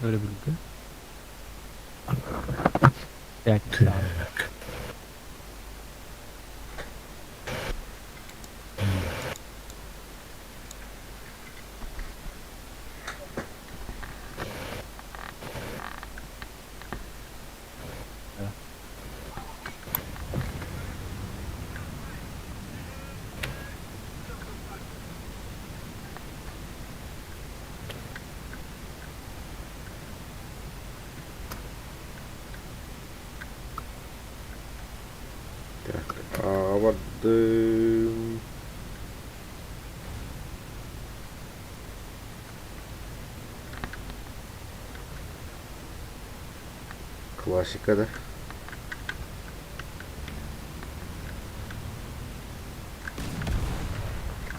Өрөбүлгэ. Пятница. Так. Так, ааҕа бардым. Классика да?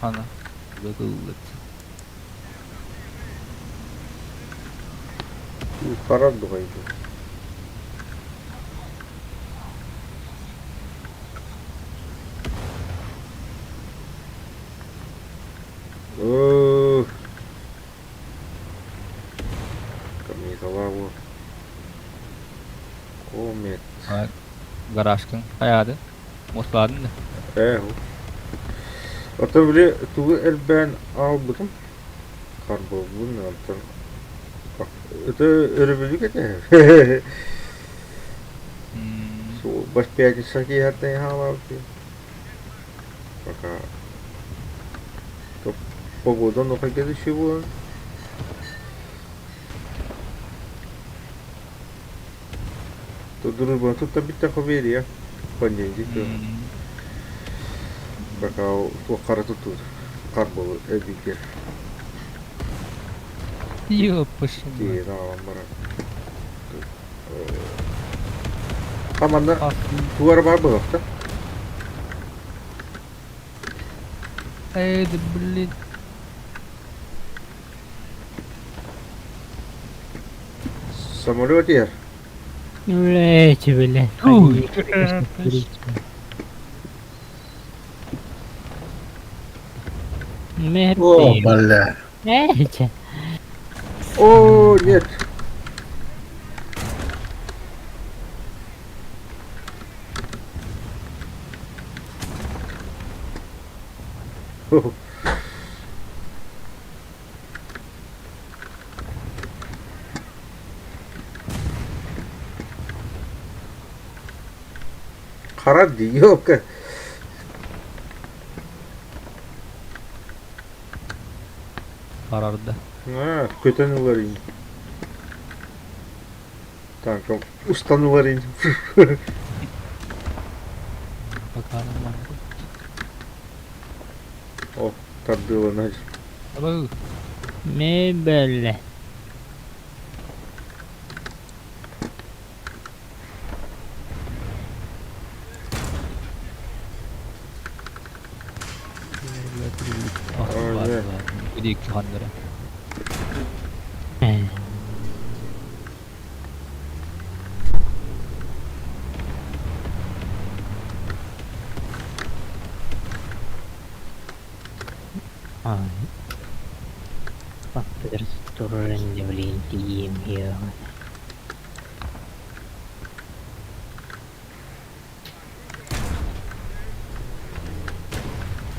Ана. Бытыллыт. Харар дуҕайды. Оо, Комета Комет. Гаражкын хайаады? Муосталадын да? Ээ, Ото били тугу элбээн аалбытым харбылбын онтон это өрөбүлүк этэ. Бас пятница киэһэртэн хаалаабыт. Пока погода нохайга еще буолан. Дружба тут биттэххэ биэриэ. Понедельник Пока туоххара тутуур харбылы эбигэ. Ёппашина. Тиийэн аҕалан баран. Хаманна тугар бар быһахта. Эй, да блин. Самолет иһэр. Блять, блядь. О, бля. Эче. О, нет. Хара дии, ёлка. Харарда. А, көтөн ылар ини. Танком устан ылар ини. Пока нормально. О, тардыыланар. Абы. Мебель. Ой, Диэки ханнара. Ай. Блин,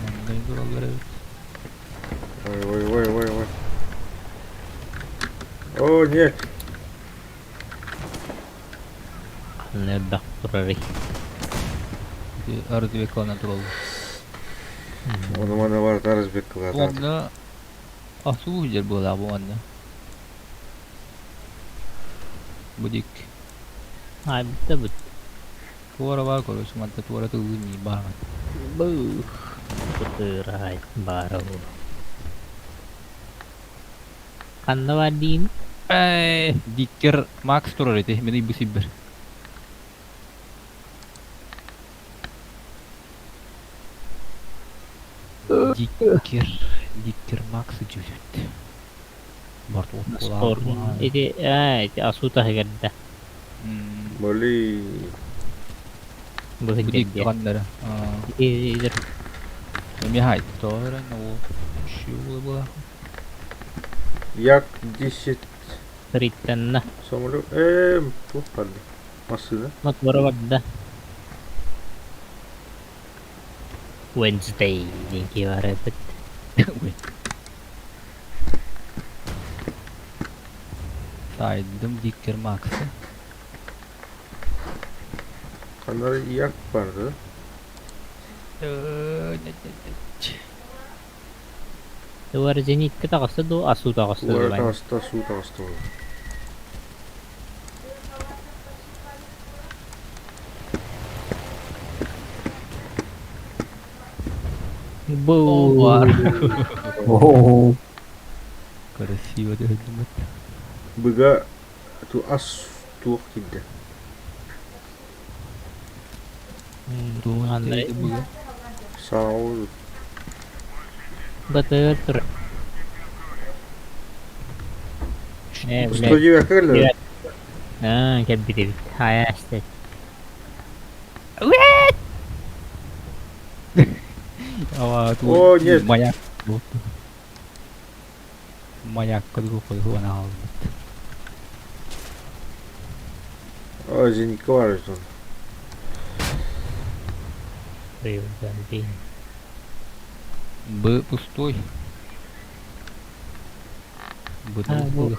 Маңдай тураллар эбит. Ой, ой, ой, ой, ой. О, нет. Ханна турары. Арызбек тураллар. Оны мана бар Арызбек кылата. Онна асуу жер буолаа бу онна. Будик. Ай, бутта бут. Туора бар короче, манта туора тылы ми бар. Бу. Кутырай бара. Ханна бар дейм? Эй, Диккер Макс турар эти, мени бисибер. Диккер, Диккер Макс жүзөт. Барт Спор. Ити, а, ити асута хегерде. Блин. Быһын Бу дьэрдиэ. дикканнары. Идер Эмиэ тоҕо ол шиула была. Як 10 Сырыттанна. самолет. Туох барды? Массыына. Мотуора барда. Wednesday диэн киһи баар эбит. Сайдым Диккер Максы. Ханнары як барды. Туар зенитка таҕыста дуу, асуу таҕыста дуу Туара бай. таҕыста, суу таҕыста. Бу. Бар. О, Красиво дедим. Быга ту ас туох киирдэ. Андрей. Сау Батыр тур. Э, блядь. Студия кэллэ. Аа, кэлбит эбит. Хайа астет. О, нет. Маяк. Маяк кодгу кодгу ана албыт. О, зенитка бар сон. Б пустой. Б А, бу.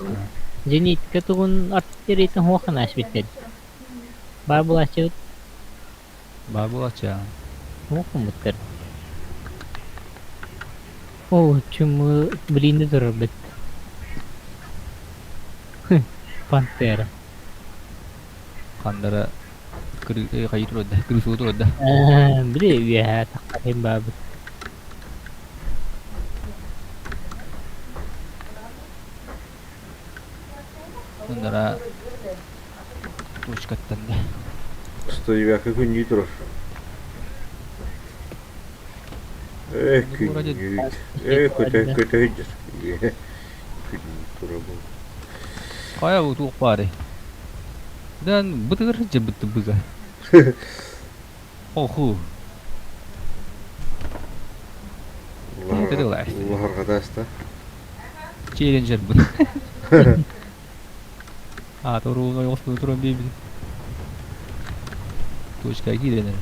Зенитка тугун артиллериятын хуохана аспиттер. Бар булачы Бар булача. хуохумуттар. О, чумы блинде турар бит. Пантера. Кандара кыры турда, кырысу турда. Аа, били үөһэ таххарым баабыт. Кандара точкаттан да. Студия күннүү турар. Э, күннүү. Э, көтө көтө жүр. Күннүү турар бу. Кая бу туох бары. Дан бытыгыр жыбыты быга. Оху. Уларга Челленджер бу. А, туру оспун турун бейби. Точка киренер.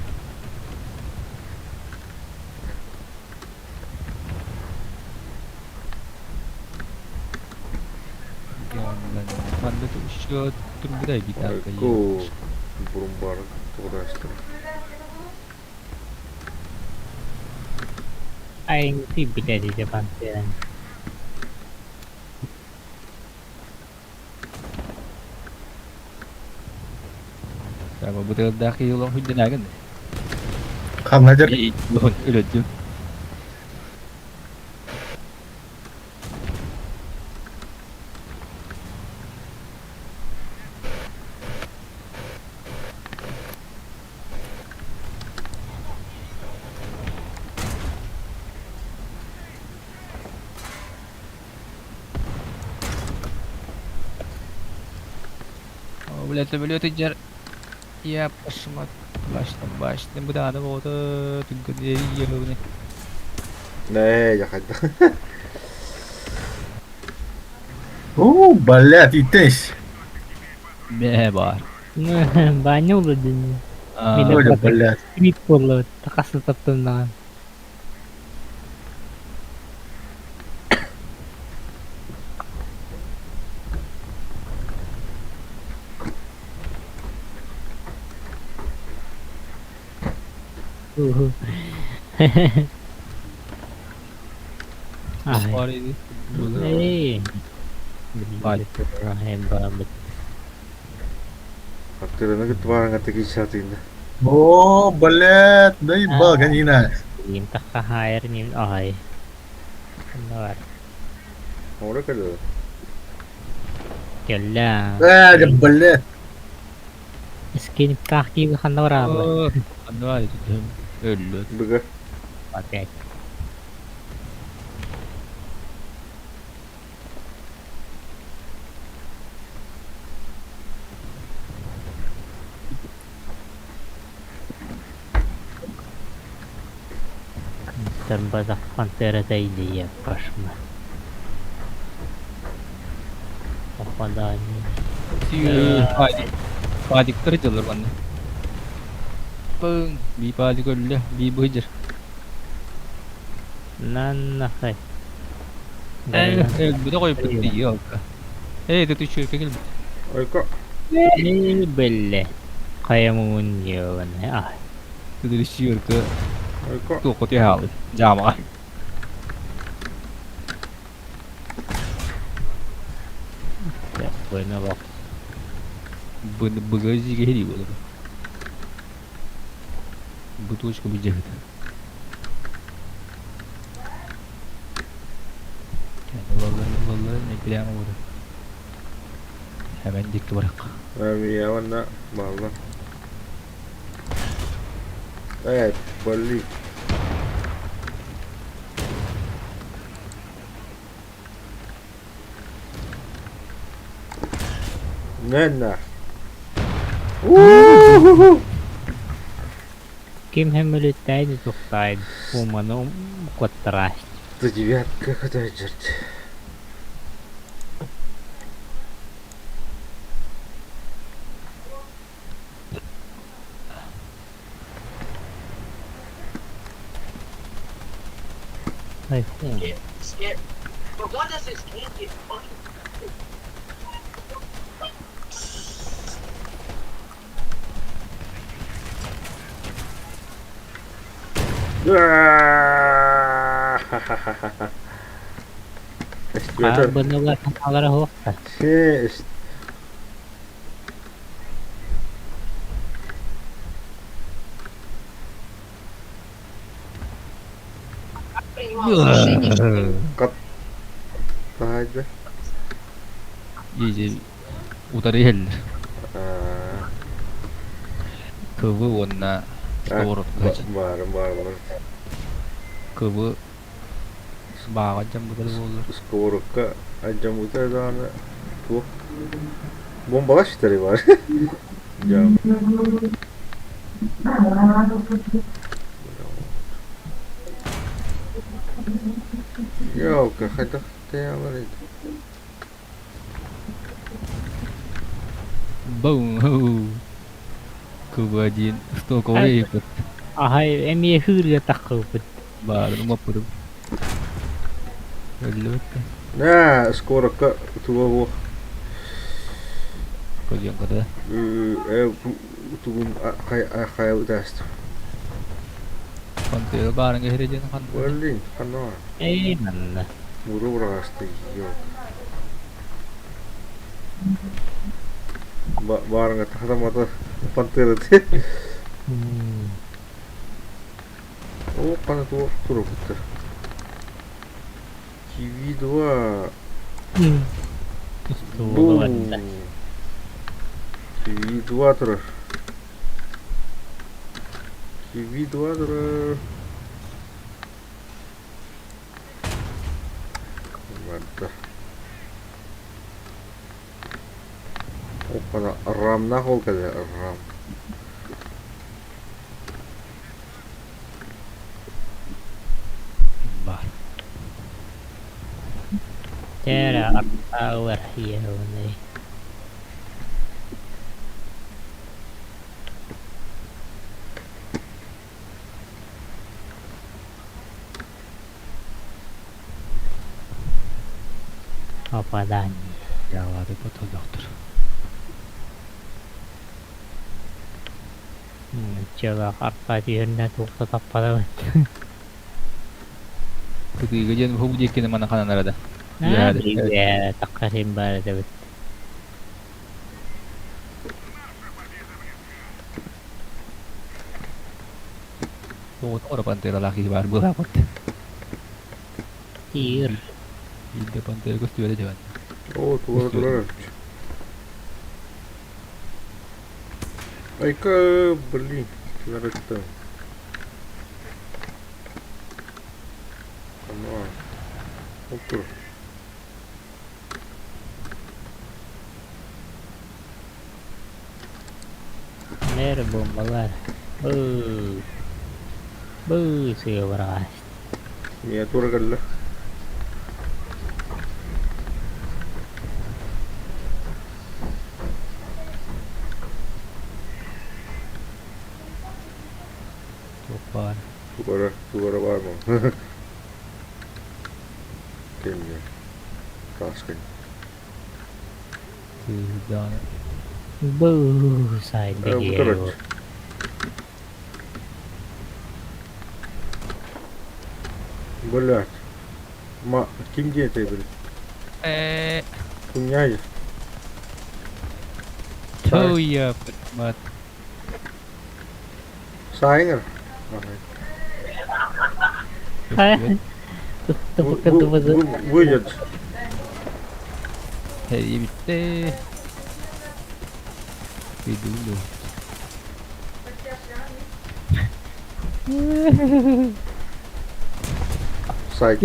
Манда еще турбудай битака. Ку бурумбар тугдаштыр. Айн ти биледи де Пантера. Саба бутылдах юлон хүнденагын. Ханнадер. Өлөдүм. О, блядь, самолеты жар. Я пошмат. Баштым, баштым, буданы болды. Түнкін егіні. Не, якайда. О, блядь, итесь. Мә бар. Баня улы дин. Мин Оля, блядь. Крик болу. Такасы таптым наган. Ай. Бар иди. Эй. Бай. Бай. Аттырыны күт барыңа теки шатында. О, блядь, да ебал, конина. Им такка хайр ним ай. Бар. Ора кэллэ. Кэллэ. Э, блядь. Скин тахки ханна барабы. Анда өллө. Быга. Опять. Тарбатах пантера тайдия пашма. Попадание. Падик. Падиктар дьыллар манна. Пың, би падик өллө, би быдьыр. Наннахай. Өлбүтэ қойыппыт дии алка. Эй, ты түчүркэ кэлбит. Ойко. Эй, бэллэ. Хайамуун диэбэн. А. Ты түчүркэ. Ойко. Туохха түһэ Жаамаҕа. Bueno, bak. Быга жиге дии буолар. Бутылочка быдьыгыт. Ылаллар, не прямо буду. Hemen dikti bırak. Я ванна балла. Эй, блин. Нэнна. У-ху-ху. Ким хэмэлүттэйди тухтайд уману куттарасть. Ты девятка когда черт. Ай хун. Эстиэтэ. Быныла ханалара хуохта. Се Кат. Иже утары хеллер. Кыбы онна сковородка. Бар, бар, бар. Кыбы бааҕа жамбытар буоллар. Сковородка аджамута даана туох. Бомбалаш итэри бар. Жам. Ёлка, хайдах теялар Бум. Кыбы один стоковый иппит. Ахай эмиэ хыырга таххыппыт. Баарын умаппытым. Өллүбүттэ. На, сковородка туга буох. Көдүөн ката. Тугун хай хай удаст. Пантера баарын кehire хан. Блин, хана. Эй манна. Муру бырагасты, ёлка. Баарыңа тахатамата пантера. О, кана туох туруппуттар. Киви 2. Устуола Киви 2 турар. Киви 2 турар. Барда. О, кана рамна хол кэлэ рам. Бар. Тера артауэр иэуни. Попадание. Явады потолоктор. Чыла арта түйөрнө туохта таппадабыт. Кытыыга диэн бу диэккини мана хананарада. Аа, билгэ таккарым бар дебит. Тугут ора пантера лахи бар была бат. Тир. Илде пантера көстүбэлэ дебен. О, тугара турар. Айка, блин, нарытта. Ана. Отур. Нер бомбалар. Бу. Бу сыга бараас. Миэ тура кэллэ. Туох баар. Тугара, тугара баар ма? Кэмҥэ. Таскай. Тыыдааны. Бу сайда Э, бу гео. Блядь. Ма, ким диэтэй били? Э, Куньяев. Туя, мат. Сайнер. Выйдет. Эйбитте. Видулю. Сайт.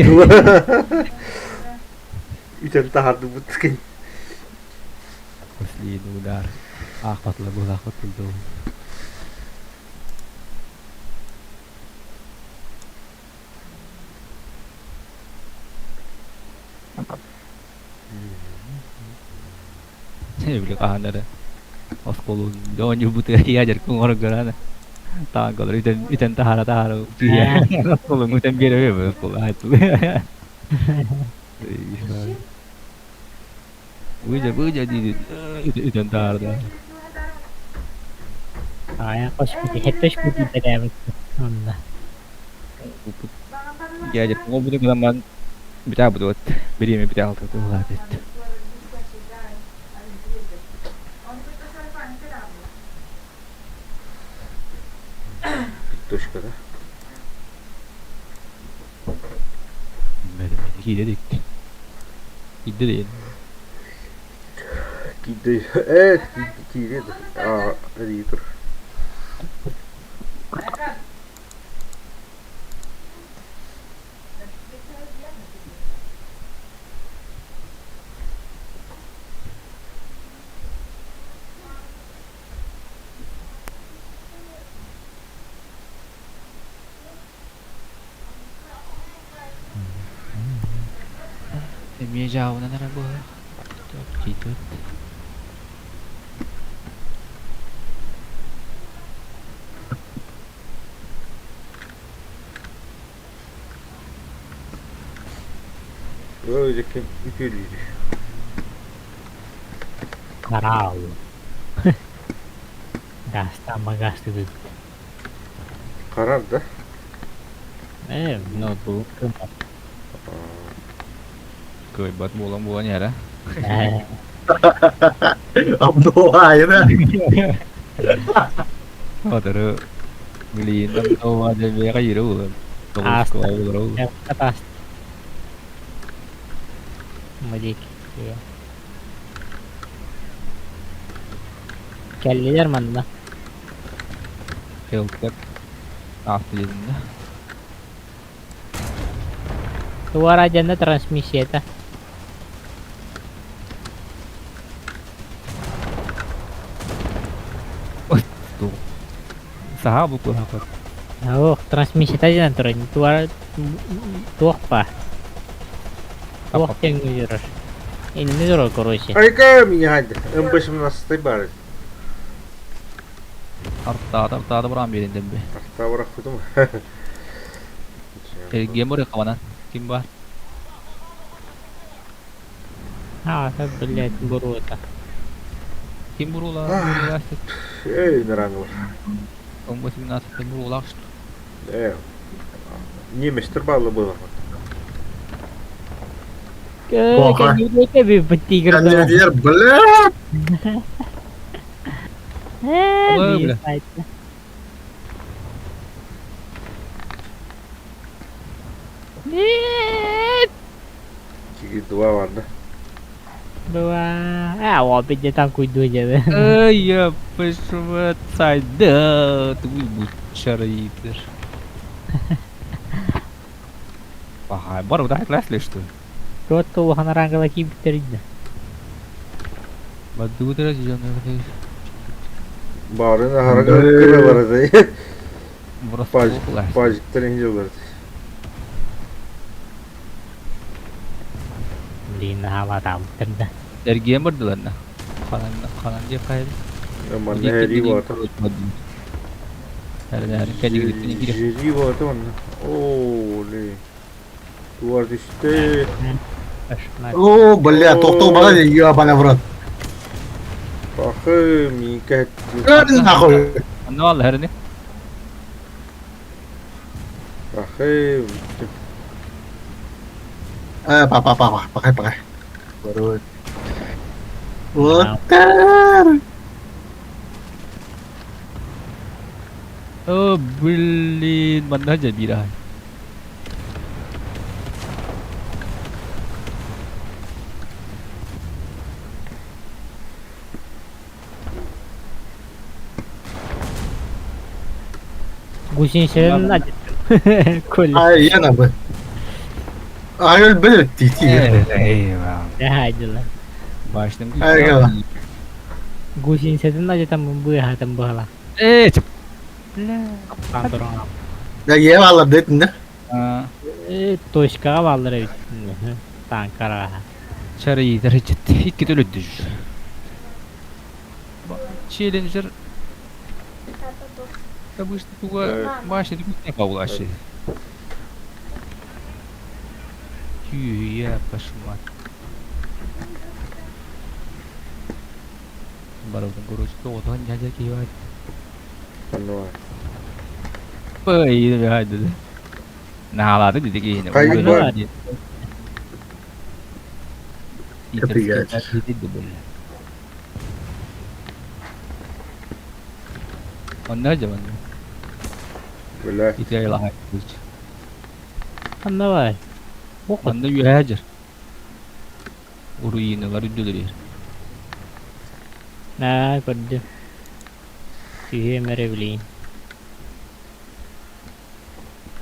Үтэн таһардыбыт. Последний удар. Аахпатыла буолаахпыт дуу. Били хаһан эрэ оскуолун оонньуубутугар ядерка оҥорон көрөөнө таанкалар үтэн үтэн таһаара таһаара оскуолун үтэн биэрэ оскуола Быдьа быдьа дии үтэн таһаарда. Аайа хоспути хеттешпути тэрээбит онно. Ядерка оҥорбутун гынан баран бүтээ вот бириэмэ бүтээ алтытыллаат Точка, да? Киирэ дик. Киирдэ диэн. Киирдэ. Э, киирэ. А, риитер. Эмиэ дьаабынан эрэ буолар. Киирбит. Öyle kim ütülüydü. Караал. Гастан багасты Karar да? Э, ноутбук. Кыайбат буолан буолан иһэрэ. Э, Обдувает, Сотору билигин да бэйэҕэ иирэ буолан. Ааста. Тоҕус Атас. Мадик. Кэллилэр манна. Хелкер. Ааста диэтиннэ. Туара дьанна трансмиссията. Саха букуһа Ох, трансмиссията дьанна туран. Туара туох па. Туох тэҥҥэ Инни турар короче. Айка меня хайда. МБ-17 бар. Артаата артаата баран биэрин би. Арта барахпытым. Гемор кабанан. Ким бар? А, это, блядь, бурута. Ким бурула? Бурула. Эй, нарангыл. МБ-17 бурула что? Э. Немецтер баллы было. Плохо. Тигр. Блядь! Ой, бля. Нет! Два бар да. Два. А, опять я там куйду деді. Эй, я пошла сайда. Ты бучаритер. Ага, бар удар класс ли что? Тот улахан рангала кииптеринне. Баддуутара жана. Барын ахара кыралар да. Просто Пажиктер инде булар. Билигин наһаалаатаабыттар да. Эргийэн бардылар на. Ханан ханан диэх хайа. Манна эрии боото. Жири боото манна. Оо, лей. Туар түсте. Оо, бля, тохтоо бара ебаный в рот. Пахы, миикэ. Нахуй. Анна валла хэрни. Пахы. Э, па па па па, пахай пахай. Баруй. Уоттар! О, блин, манна жабира. Гусеницаларын адьыттым. Коля. Ай, яна бы. Айыл бил тити. Дьыла. Башным. Айгала. Гусеницатын адьытаммын быыһаатым быһала. Э, чып. Пандорон. Да ем алар дедин да. Точкаҕа бааллар эбит. Таанкараҕа. Чарыйдар ичет. Икки төлөдүр. Челленджер. Обычно туга башня не паулаши. Түйе кошмар. Барылдың короче, тоғытан жажа кейбай. Ханна Пой, хайды. Наалады dedi ki Кайгы бар. Капигать. Онна жаман. Бля. Итайла. Ханна бар. Оқыт. Онна үйәжір. Руиналар үділер. Наа, көрдүм. Сүйүөм эрэ билейин.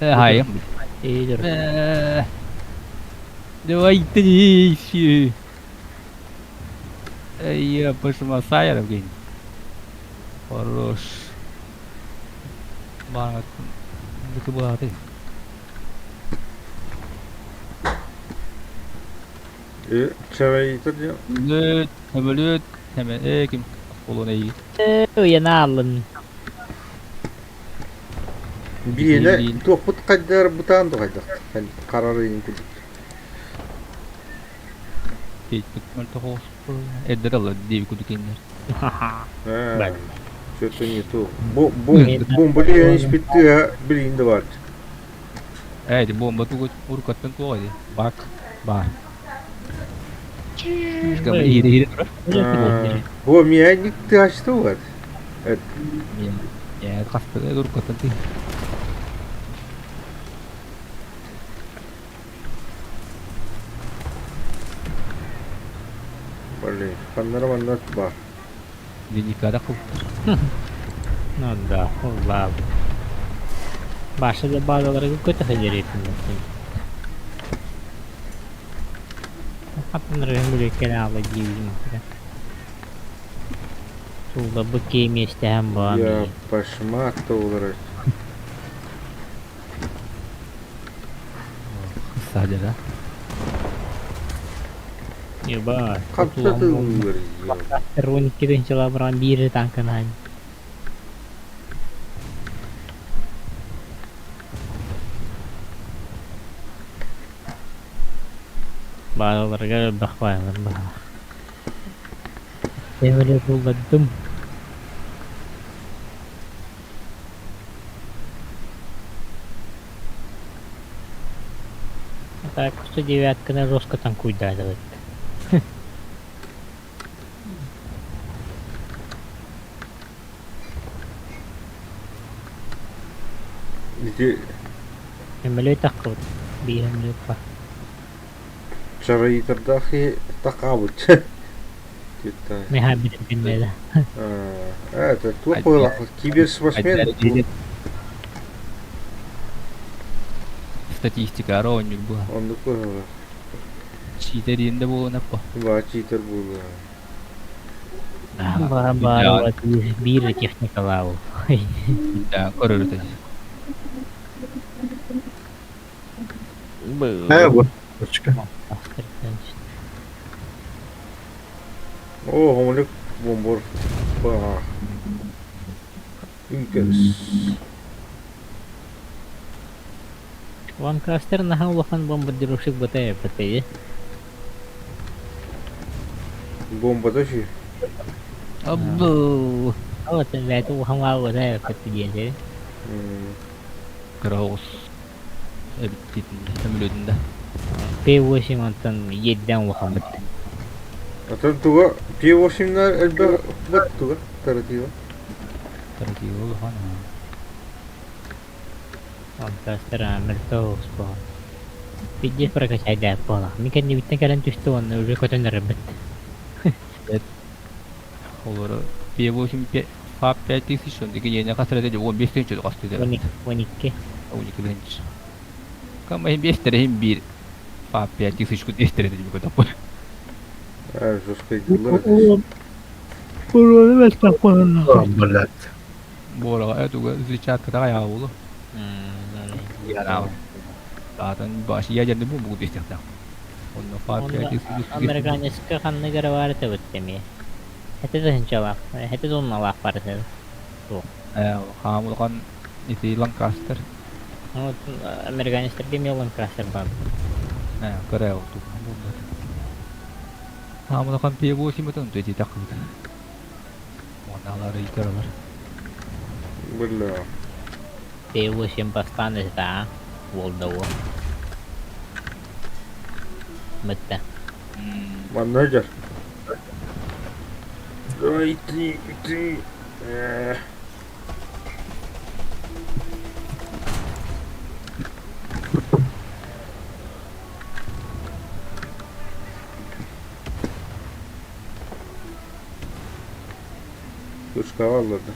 Хайым. Иидер. Давай ты еще. Я пошла сайером гень. Хорош. Бана Бүті болады. Э, чарайдар дия. Бүлөт, хөмөлөт, хәмә э ким болон эй. Уяна алын. Биene туохпут кайдар бутаан тухайдах. Карары инкүдүк. Тетик мөлтө хоос. Эддер алла дип күдүкеннер. Э. Что-то не то. Бом бомба деген испитти билинде бар. Э, ди бомба тугу уркаттан тугай. Бак, бар. Кам ири ири тура. Бу мияник ташты бар. Я каспы уркаттан ти. Блин, ханнара маннат бар. Диникада кыл. Ну да, уллаа. Баша да баалаларга көтө хедеретин. Хаттан рөһүм ала диибин. Тулда бу кеместэһэн баан. Я пашма толры. Садера. Еба. Каптаты Рун кидин баран бири танканан. Баалаларга бахвайлар ба. Темеле тулладым. Так, 109 на жестко танкует, да, давай. Ити Эмилей таққыбыт. Биир эмилей па. чарайдардахи такабыт. Тита. Меха билбиннеда. Это туох киберспортсмен. Статистика аронюк була. Онду көр. Читеринде болон аппа. Ба читер була. Бар бар биир техникалау. Да, көрөрүт. Э, вот. Точка. О, хомолик бомбор. Ба. Инкес. Ланкастер наһаа улахан бомбардировщик быта эппэтэй. Бомбата ши. Аббу. Ол бэйэтэ улахан быта эппэт диэн Кыра оҕус эбиттитинде, өмүлүтүндэ. П-8 онтон иэддээн улахан быт. Атын туга П-8-нар элбэх бат туга таратива. Таратива улахан. Ланкастер мөлтөх оҕус буолан. Пиздец прокачайдаах буолла. Мин кэннибиттэн кэлэн түстэ уонна уже көтөн эрэрбит. Олору П-8 ФАП 5000 он деген ене қасыр әдеді 15 тыһынча қасты 12. 12 тыһынча. Кама 5 терехин bir ФАП 5000 кут эстереди деп көтөп. Жестко дылар. Блядь. Буораға туга взрывчатка тага яа болу. Яна. Заатан баш ядерный бомба кут эстехта. Онно ФАП 5000. Американецка ханныгара бар табыт эми. Хете тыһынчалаах, хете тонналаах бар этэ. Хаамулхан ити Ланкастер. Вот американецтер кеми Ланкастер бар. Көрө туг бомба. Хаамулхан П-8 мытын төти такыт. Оналары итералар. Бля. П-8 бастан это, Волдао. Мытта. Маннажер. Давай ты, ты. Точка алларды.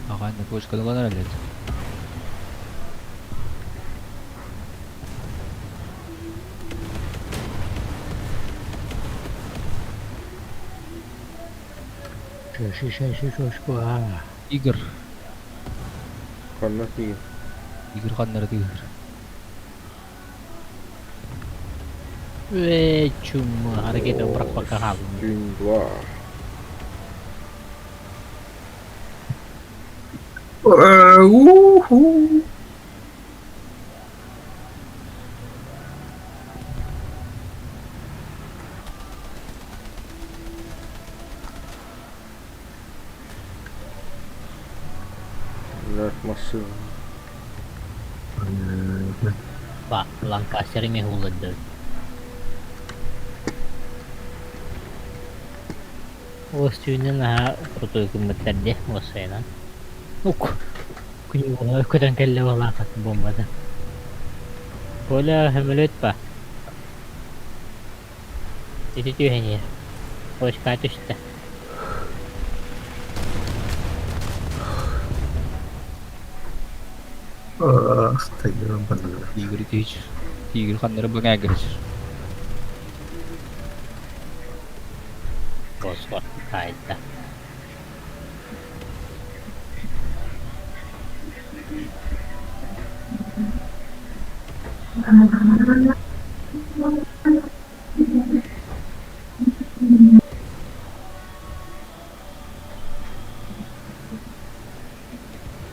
Ага, точкалар әлет. Игорь. Ханна тиген. Игорь ханнары тигер. Вэ, чум, ракета бырахпакка хаалым. Один, два. Уху. Блядь, машина. Ба, Ланкастер эми хулладды. Ос түүнен аха крутой күммөттәрде, осайнан. Ук. Күн көтөн келле балаакат бомбада. Коля хөмөлөт ба. Ити түйхенер. Қошқа түсті. Ах, ты ебаный. Игорь тич. Игорь ханнары быңа гер. Босқа қайта.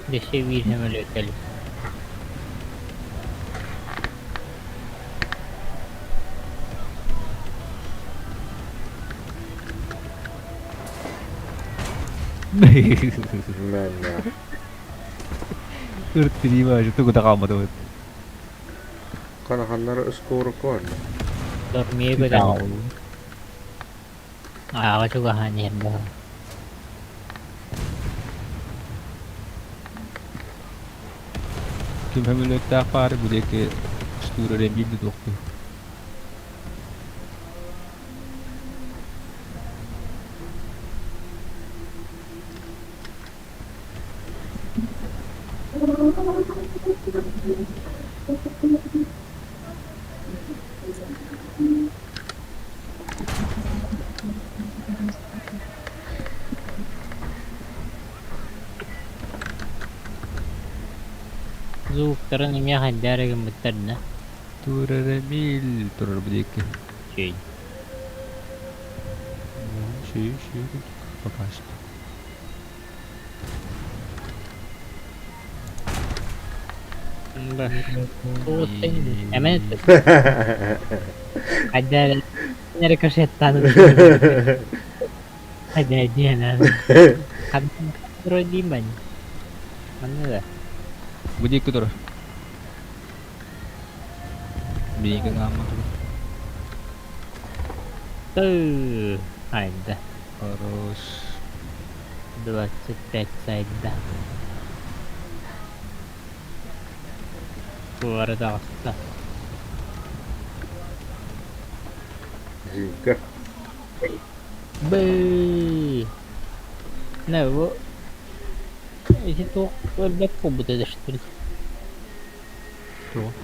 Десе бир хөмөлөт кэлip. Мә. Ыртырима жутугу такамады вот. Канаханнары скоро кор. Дормие көтөн. Ааға чугахан ерді. Ким хөмөлөттәк бары бүлеке штуры билди докту. Звуктарын эме хайдарыгын быттарна. Турары мил турар бүлеке. Чүй. Шү пока что. Эмэн Хайда рикошеттан Хайда диэн Вроде мань. Манна да. Бу диэки турар. Биһиги ааммат. Айда. Хорош. 25 сайда. Куорат аҕыста. Зинка. Бэ. Не, бу ити туох өлбөт буолбут этэ что ли? Туох?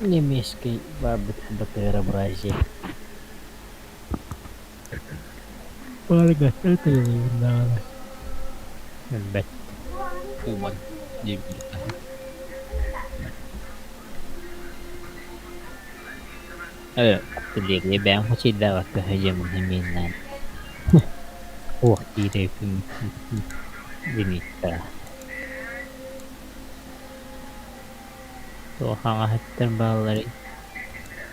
Немецкий баарбыт БТР-образие. Баргаттар тыылыйыннаҕына. Өлбөт. Уман диэбит. Э, билиэгэ бэйэм хачыйдаабакка сылдьабын эмиэннээн. Уох диирэ лимиттара. Туох хаҥаһыттар баалларый?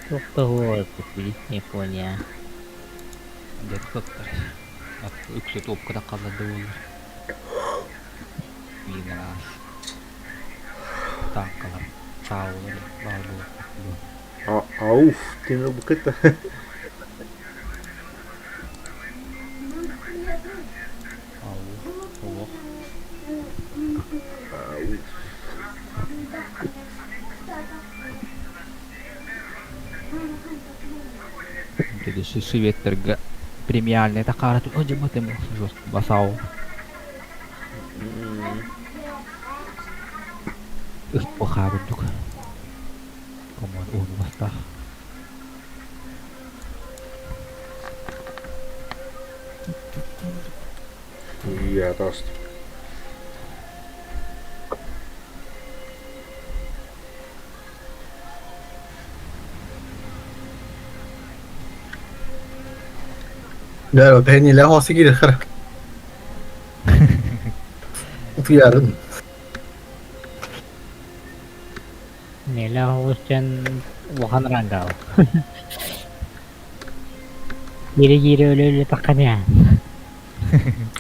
Туох да суох эбит Япония. Дьэ туттар. Үксэ топка таххаллар да буоллар. Биир араас танкалар, саалар баар буолуо. Ауф, ты это. Ауф, олох. Ауф. Следующий шведтерга премиальная такара тут о дебаты жестко басау. Ыспаха курдук. Комон уун бастах. Я тост. Да, пениле хосы кире хара. Утуярын. Нелэ оҕусчан улахан рангал. Киирэ-киирэ өлө-өлө тахханыа.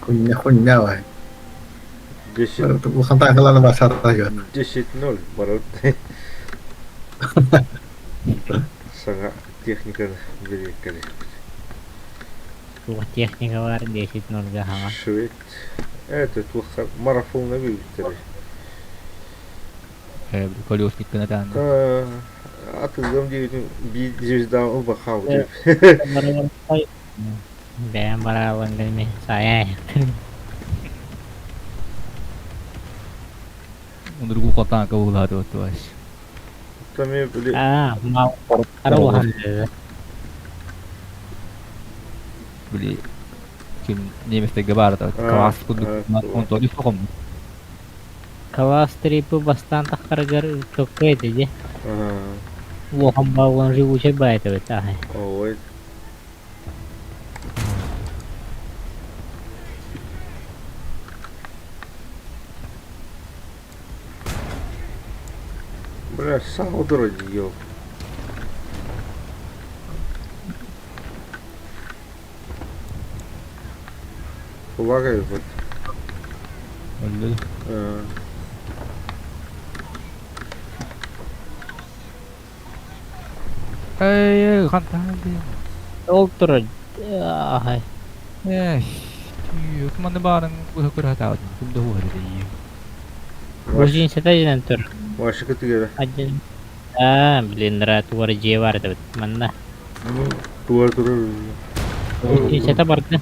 Хуйня хуйня вай. 10, Улахан танкаларны башарда. 10-0 барар. Саҥа техниканы билиэккэли. Туох техника бар 10-0 хаҥа. Швед. Это туох марафонна билбиттэр. Колесник кынатаан. Атылгам диэбитин биир звезда ылбахау деп. Бэйэм бараалан гэнми саайа. Ундургу танка булааты оттуаш. Тами били Аа, мал хара улахан Били ким немецтерге баарата класс курдук онтон үс Класс трипы бастаан таххарыгар чокко этэ дии. Улахан баалан живучай баайта эбит ааһай. Ой. Бля, саудро ел. Лагает вот. Өллө. Эй, хантан. Ол турар ааһай. Эй, кыманы баарын көрө ким да хуары дейи. Бужин сэтэ тур. Ваша кытыгара. Один. Аа, блин, ра туар дьиэ бар эбит манна. Туар турар. Бужин сэтэ барды.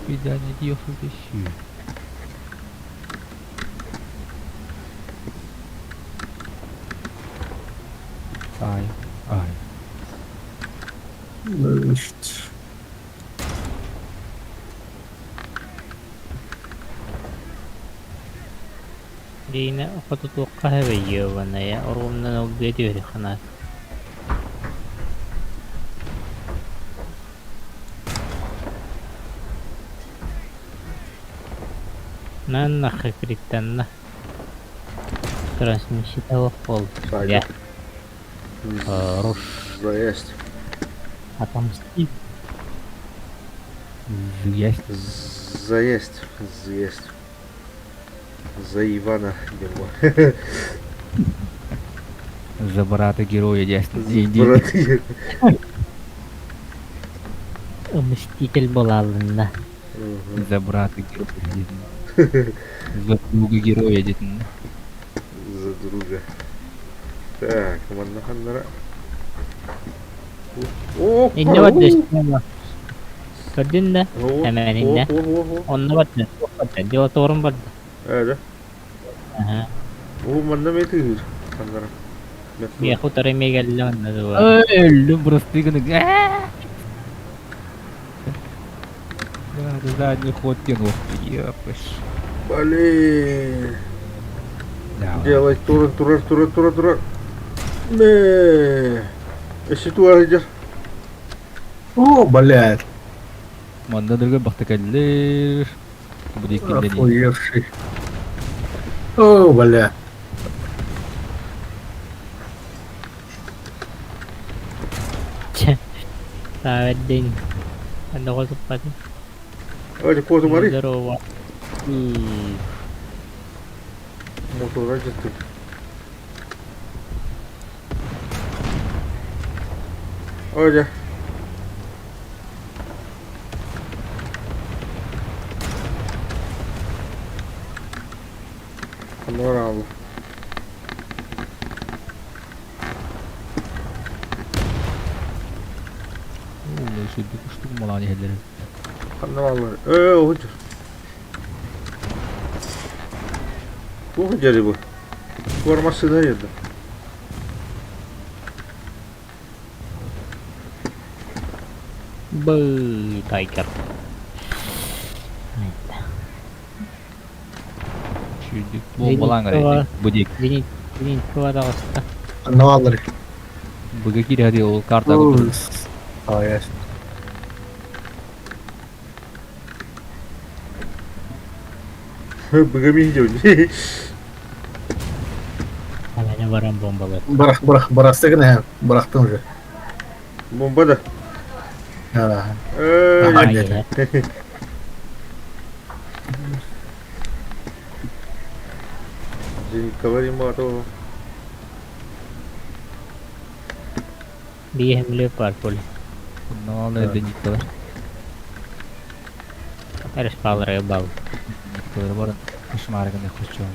Видание диоху дещи. Ай, ай. Диина хотутуохха хэбэйиэ я орумнан ол биэти ханаат. На нахрен Трансмиссия пол. Сайда. Хорош. Заезд. Отомстил. Заезд. Заезд. Заезд. За Ивана его. За брата героя десять. За брата. Мститель буолалынна. За брата героя. За друга героя десять. За друга. Так, манна ханнара. О, Инне барда. Көрдүн да? Hemen инне. Онно барда. Барда. Дело барда. Ээ, Ага. О, манна метр. Ханнара. Мия хутары мегалле онно дуа. Өллүм просто гына. Да, задний ход тянул. Епыш. Блин. Да. Делай тура, тура, тура, тура, тура. Не. Если тура идешь. О, блядь, Манна другой бахтакаллер. Будет килдени. охуевший. О, бля. Че. Саведдин. Анда косуп бады. Ой, козу мари. Здорово. Мотор идет. Ой, Ханнара. Шүдүк штук малани хеллер. Ханнара. Э, ой. Бу жери бу. Бар машина еді. Бы, тайгер. Шүдүк бомбалан гарай. Будик. Зенит, зенит куада оста. Ханна Буга кире ол карта. А, ясно. Бүгін жеу. Hemen баран бомбалар. Бырах, бырах, бырахты гына, бырахтым уже. Бомба да. А, Э, Ага. Ай, Зенитка мато. Биэхэмле бар пол. Налы зениткалар. Эрес палары бал. Зениткалар бар. Кошмар гына хучон.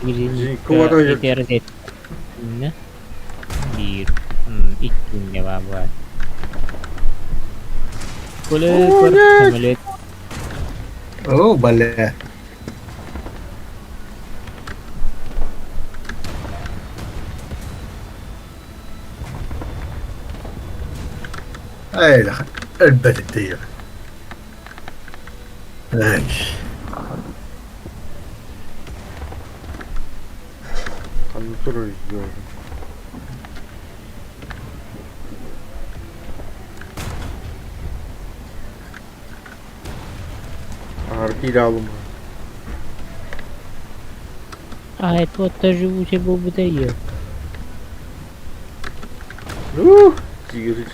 Зенитка вата жер. Бир. Бир. Икки бар бар. Коле О, көр нет! самолет. О, бля. Ай, өлбөт дии. Ай. Ханна тура жер. Арки алым. Ай, тут живучий был бы дает. Ну, жигер.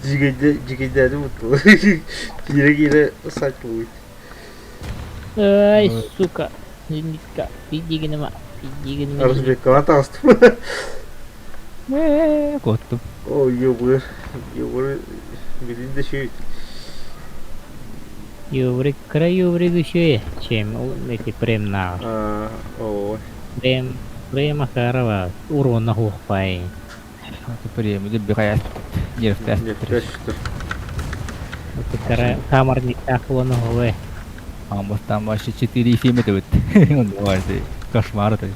Жигерде жигерде мутlu. Кире кире сач будет. Ай, сука. Зенитка. Иди гынама. Иди гынама. Арызбек атастым. Э, коттум. О, ёбыр. Ёбыр. Билин де şey. Юврик кра юврик еще, чем эти прем на. А, о. Прем према харава урона хухпай. Теперь мы бихая. Нерв тест. Нет, тест. Это кара камарник тахлона хуве. А может там вообще 4,7 это вот. Он бывает. Кошмар это.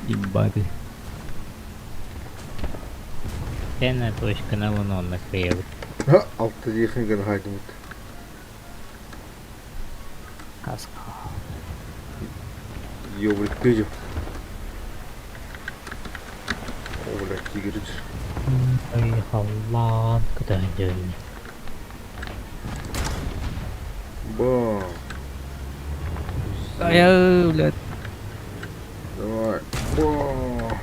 Имба ты. Тена точка на луну накрыет. Ha, altta техниканы хайдымыт. Каска. Ёбыр көжө. О, бля, тигр. Ай, халлан, куда идем? Бам. Ай, блядь. Давай. Бам.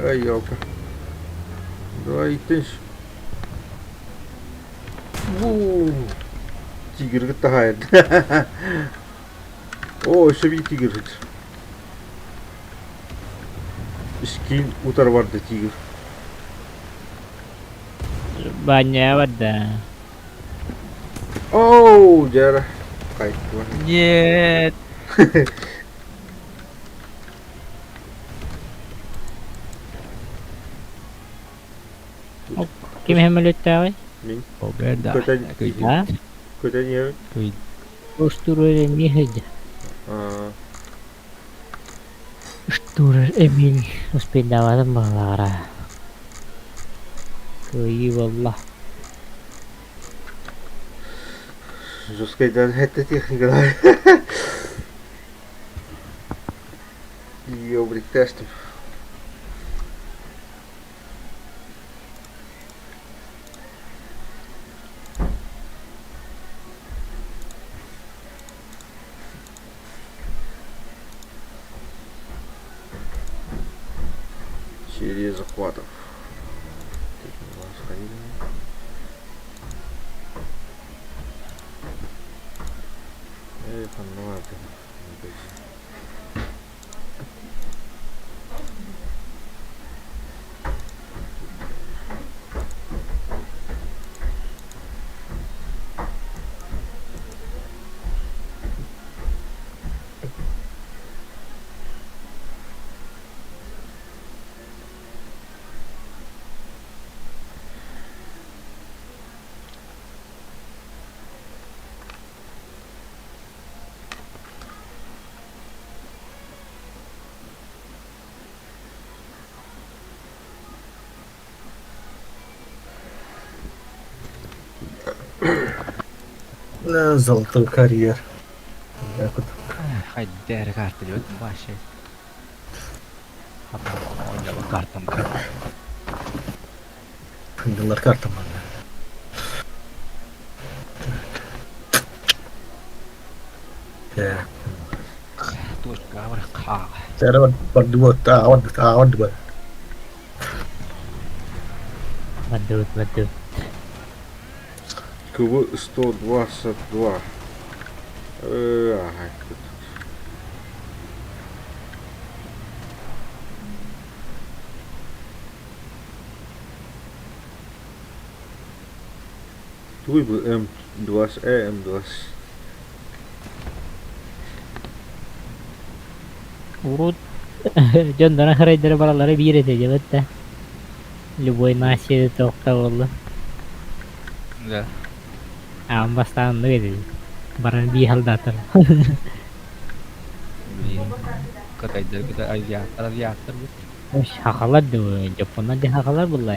Ай, елка. Давай, тынч. Уу. Тигр тахайд. О, өссө биир тигр сытар. Скин утары барда тигр. Баня барда. Оу, дьэ Кайф. Нет. Ким сөмөлүөттээҕий? Мин Победа. көтөн А? көтөн иһэбин. Кый. Штурер эмиэ сылдьар. Аа, Штурер Эмиль успейдаабатым баҕалаара. Кыайыы буолла. Жесткайдан это техникалар. Ёбрик тестов. Серия захватов. Сходили. Эх, ну это. Э, золотой карьер. Так вот. Хайдер карта диэбит вообще. Оонньообут картам бар. Дылар карта манна. Так. Точка бар хаа. Cara berdua tahun tahun dua. Бардыбыт, бардыбыт. КВ 122. Ага, тут. Туй бы М2, М2. Урут дьон дара харайдара бараллара биир этэ дьэбэт да. Любой нация тоқта буолла. Да. Аан бастаан оннук этэ. Баран бии халдаатар. Блин. Кытайдар кытай азиаттар азиаттар бу. Хахалар дуу, дьоппоннор дьэ хахалар буолла.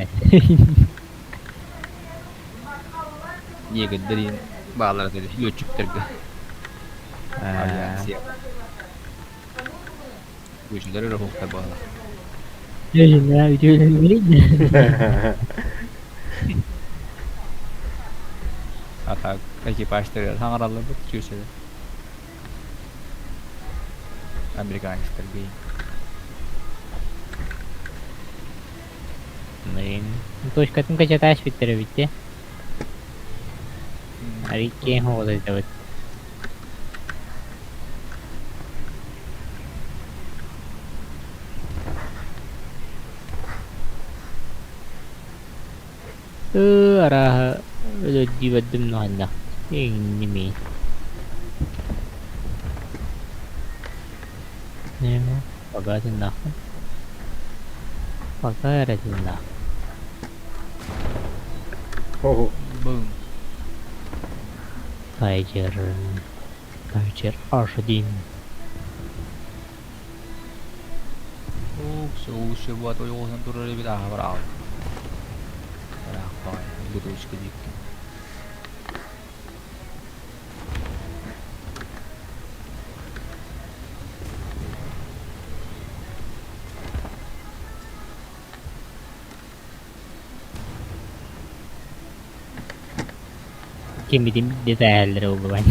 Негрдерин баалар этэ летчиктерге. Авиация. Күчүлөр өрө хуктар буолла. Дьэ, үтүөлэн А так экипажтар хаҥараллар бу чүүсэлэр. Американецтар бии. Блин. Точкатын качатааш биттер эбитте. Ариккиэн хоҕолойдобут. Ыы, арааһа өлөрдүү бэрдим Иҥнимии. Немо, пока тыннаахпын. Пока эрэ тыннаах. Хо-хо. Бум. Тайгер. Тайгер H1. Ух, все вот ойоҕуһун турар эбит ааһа бараҕын. Бараах баҕайы, бутылочка диэкки. Иккиммитин детээллere уллубан.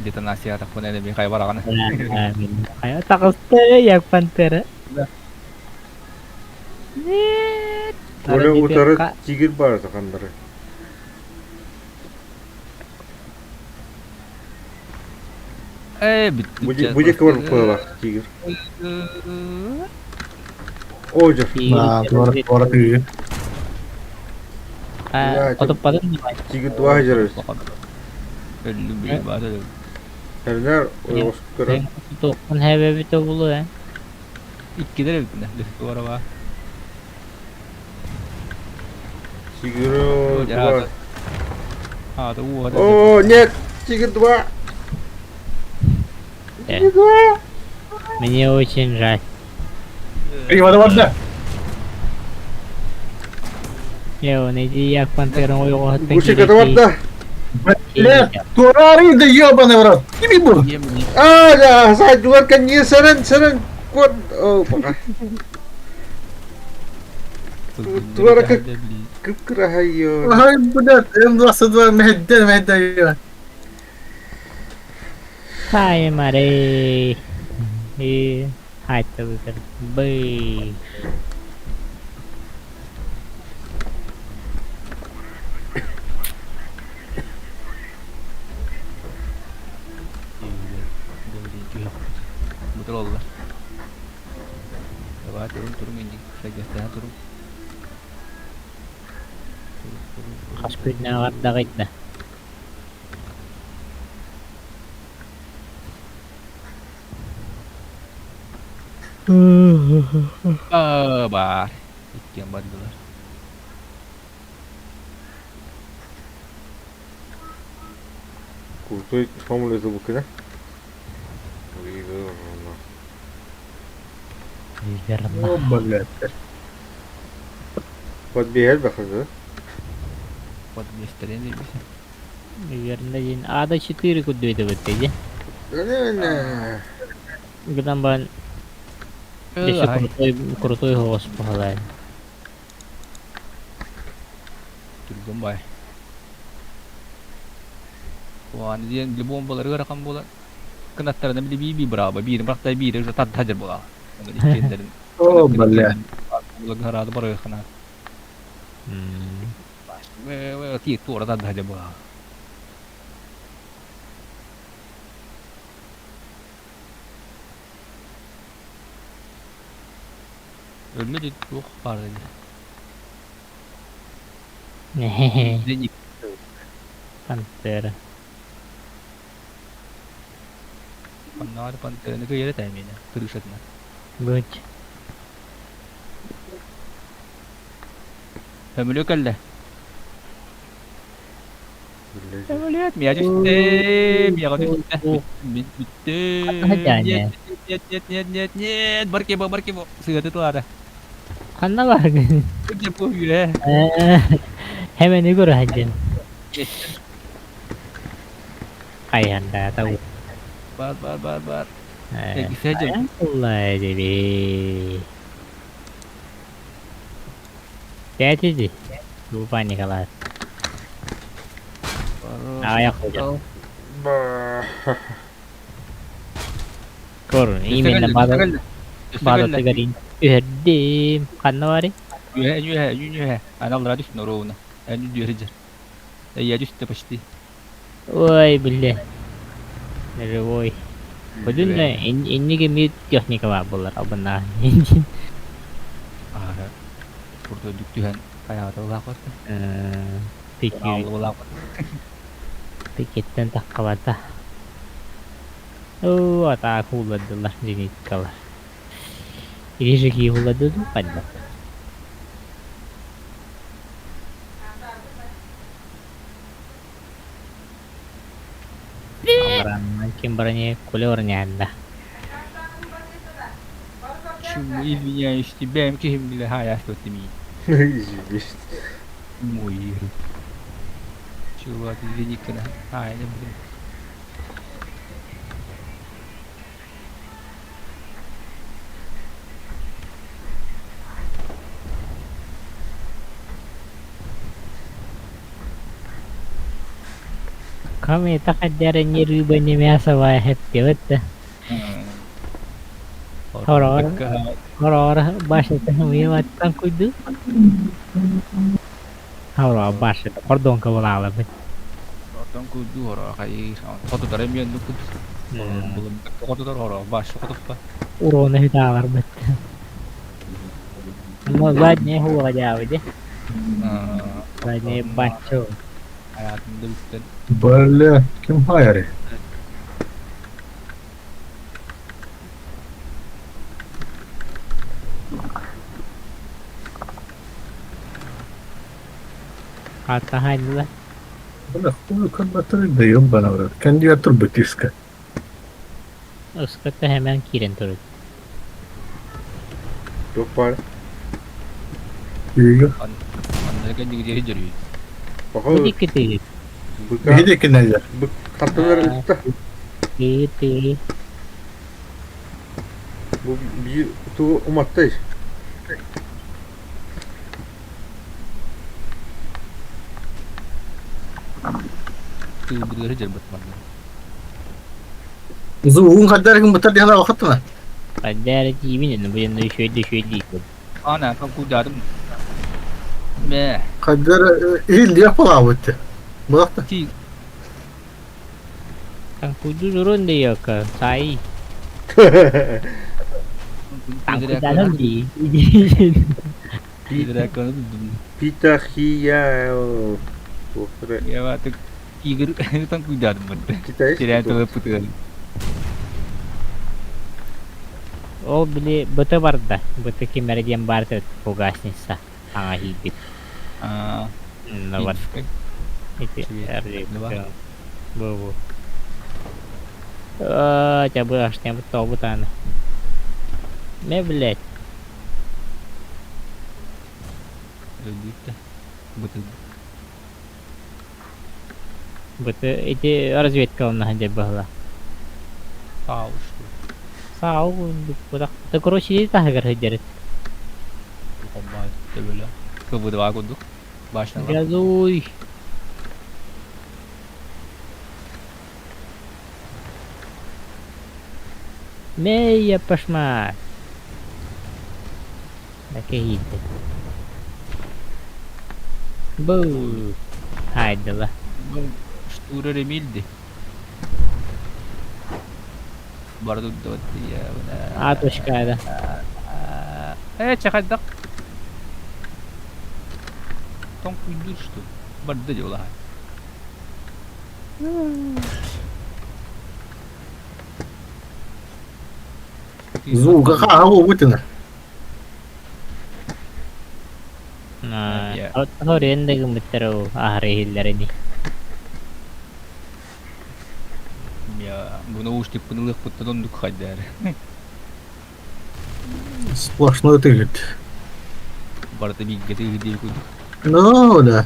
Детонация тахпын эми хай бараҕана. Хайа таҕыста як пантера. Нет. Коля утары тигр бар хандары. Э, бүттү. Бу диэки бар быһыылаах тигр. О, дьэ. Туора туора тыгы. Отуппатын Тигр два жер. Өллүм били бар. Эрнер ойоҕос көрөр. Тоқпун хэбэбит обулу э. Иккилер эбитинэ. Туора ба. Тигр два. А, да уу. О, нет, тигр два. Тигр два. Мне очень жаль. Привода барда. Я иди як пантерон ойоҕоһуттан Гусика барда. Блядь, туора да ебаный в рот. Кими бу? А, да, сайдуар кэнниэ сэрэн, сэрэн, кот, о, пока. Туора как кып-кыраһайё. Ай, блядь, М22 мэһэддэн мэһэддэн. Хай маре. И хайта выбер. Бэй. Бутыроллар. Давай турун турун инник. Сәгәстәһә турун. Хас күннән ардагытна. А, бар. Иккен бардылар. Крутой самолет букына. Верно. О, блядь. Подбегать бахады. Подместерен дейбис. Верно дин. Ада 4 кудуйда битти. Гынан бан Еще крутой крутой голос погалай. Түргөн бай. Уан диэн бомбалары ырахан буолан кынаттарына били би би браба биир биракта биир уже таддажыр була. Иккендерин. О, блядь. Гарады бар хана. Ти туора таддажыр була. Өлмө дейт туох бар деди. Дени Пантера. Паннаар пантераны кыйра таймина. Крышатына. Будь. Өмүлө кэллэ. Самолет, меня түстэ, меня түстэ. Бүттэ. Нет, нет, нет, нет, нет, нет, баркебо, баркебо. Сыгаты туара. Ханна бар. Күнче бу үйе. Hemen игөр хаджин. Кайанда тау. Бар, бар, бар, бар. Эгисэжэ. Алла деби. Пятиди. Лупа Николай. Аяк койду. Кор, именно бада бада тыгарин. Үһэрдим. Ханна бары? Үһэ, үһэ, үһэ. Аналлара түстүн ровно. Ән үһэрдир. Я түстэ почти. Ой, бля. Живой. Бүгүн инниге ми техника бар булар абына. Ара. Бурда дүктүһэн каяата улаакватта. Пики. Улаакватта. Пикеттен таккабата. Оо, ата хулладылар зениткалар. Или же хуллады падда. Ким броне кулер нянда. Чему извиняюсь тебя, ким бile хая что ты ми. Извиняюсь. Мой. Чувак, извини, кына. Ай, не блин. Комета хаддара не рыба, не мясо вайхеттебет да. Хороор хороор башата хымыйматтан куйду. Хороор башата кордонка булаалабыт. Кордон куйду хороо хай хотутар эмиэн нукут. Хотутар хороо баш хотуппа. Урона хитааларбыт. Но задняя хула дяводи. Задняя бачо. Hayatımda bitten. Бля, ким хайари? Хата хайдыла. Бля, хуй кан да ёбана в рот. Кандидатур бытиска. Ыската hemen киирэн турар. Туох баар? Үйгө. Аннарга дигири дөрүй. Баха Бу диэки тыый. быка Биһиги кинэлэр. бык хантан ытта. Тыый тыый. Бу биир тугу уматтай. Тыы быдыгары дьарбат манна. Зуун хаддарыгын бытар диһала вахаттана. Хаддара тиибин бу дьонно үчүгэй үчүгэй диир. Ана кам кудадым. Мэ. Хаддар ил япалаабыт. Булакта. Ти Таҥкуйду турун диэки сай. Таҥкуйдаатым дии. Питахия. Туохтара Я так Игорь таҥкуйдаатым бытты. китайский Терян туох. тылы пытыган. Ол били быты барда. Быты ким эрэ диэн баар этэ фугасница. Таҥа иһийбит. Аа. Бар. Ити Бу-бу. Аа, чабы ашнябыт тоҕубут Мэ, блядь. Өлбүттэ. Быты. Быты ити разведка онно сылдьар быһыылаах. Сау что. Саа бытах. Да короче таһыгар сылдьар. Комбай төбөлө. Кыбыдыва курдук. Башнага. Газуй. Мэй, пошма. Такие. Бу. Хайдала. Штура ремилди. Барды А точка Э, чахайдак. Том куйдур что? Барды дела. Зууга хаа бутина. Хорен дагымыттар ахары хиллерини. Я буну уж тип пынылых путтадон дук хайдар. Сплошной тыгыт. Барды бигге тыгы дил кудук. Ну, да.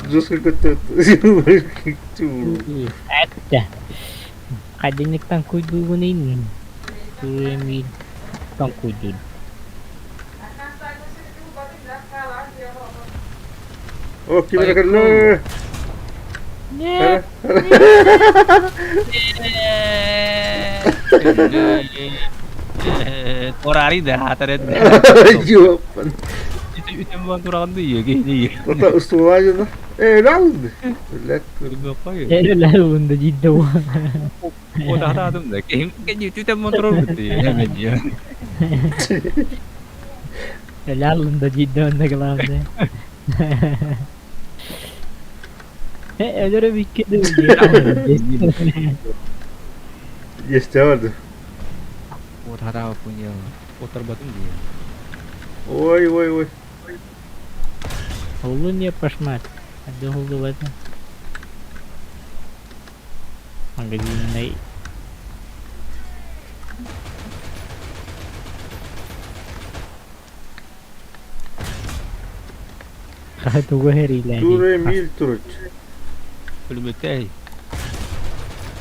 Жестко какой-то. Этте. Кадинниктан куйдуугунин. Туремин тан куйдун. О, ким эрэ кэллэ. Нет. Орари да хатарет. Ёпан. Үтем бан тураган дии кини. Ота устуулаажына. Э, раунд. Блядь. Эле унда жидде. О да да. Ким кени үтем бан турар бит. Эмен. Эле унда жидде онда главное. Өлөрө бикке. Есть барды. О да пуня. Отар батым дии. Ой, ой, ой. Улу не пошмат. Ады хулду бата. Магазинный. Хатуга херилэри. Туре мил туруч. Өлмөтэй.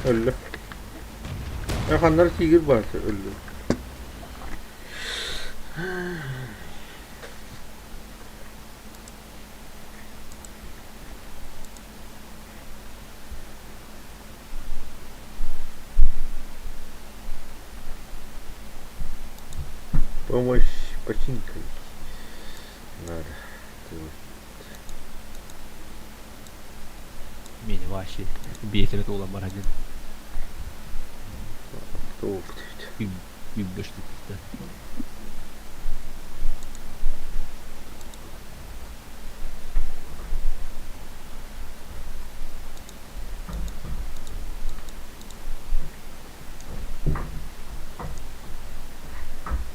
Өллө. Ханнар тигир бар өллө. Помощь починкой надо. Мин вообще биэсэбит уолан бар один. Үббөштүктэ.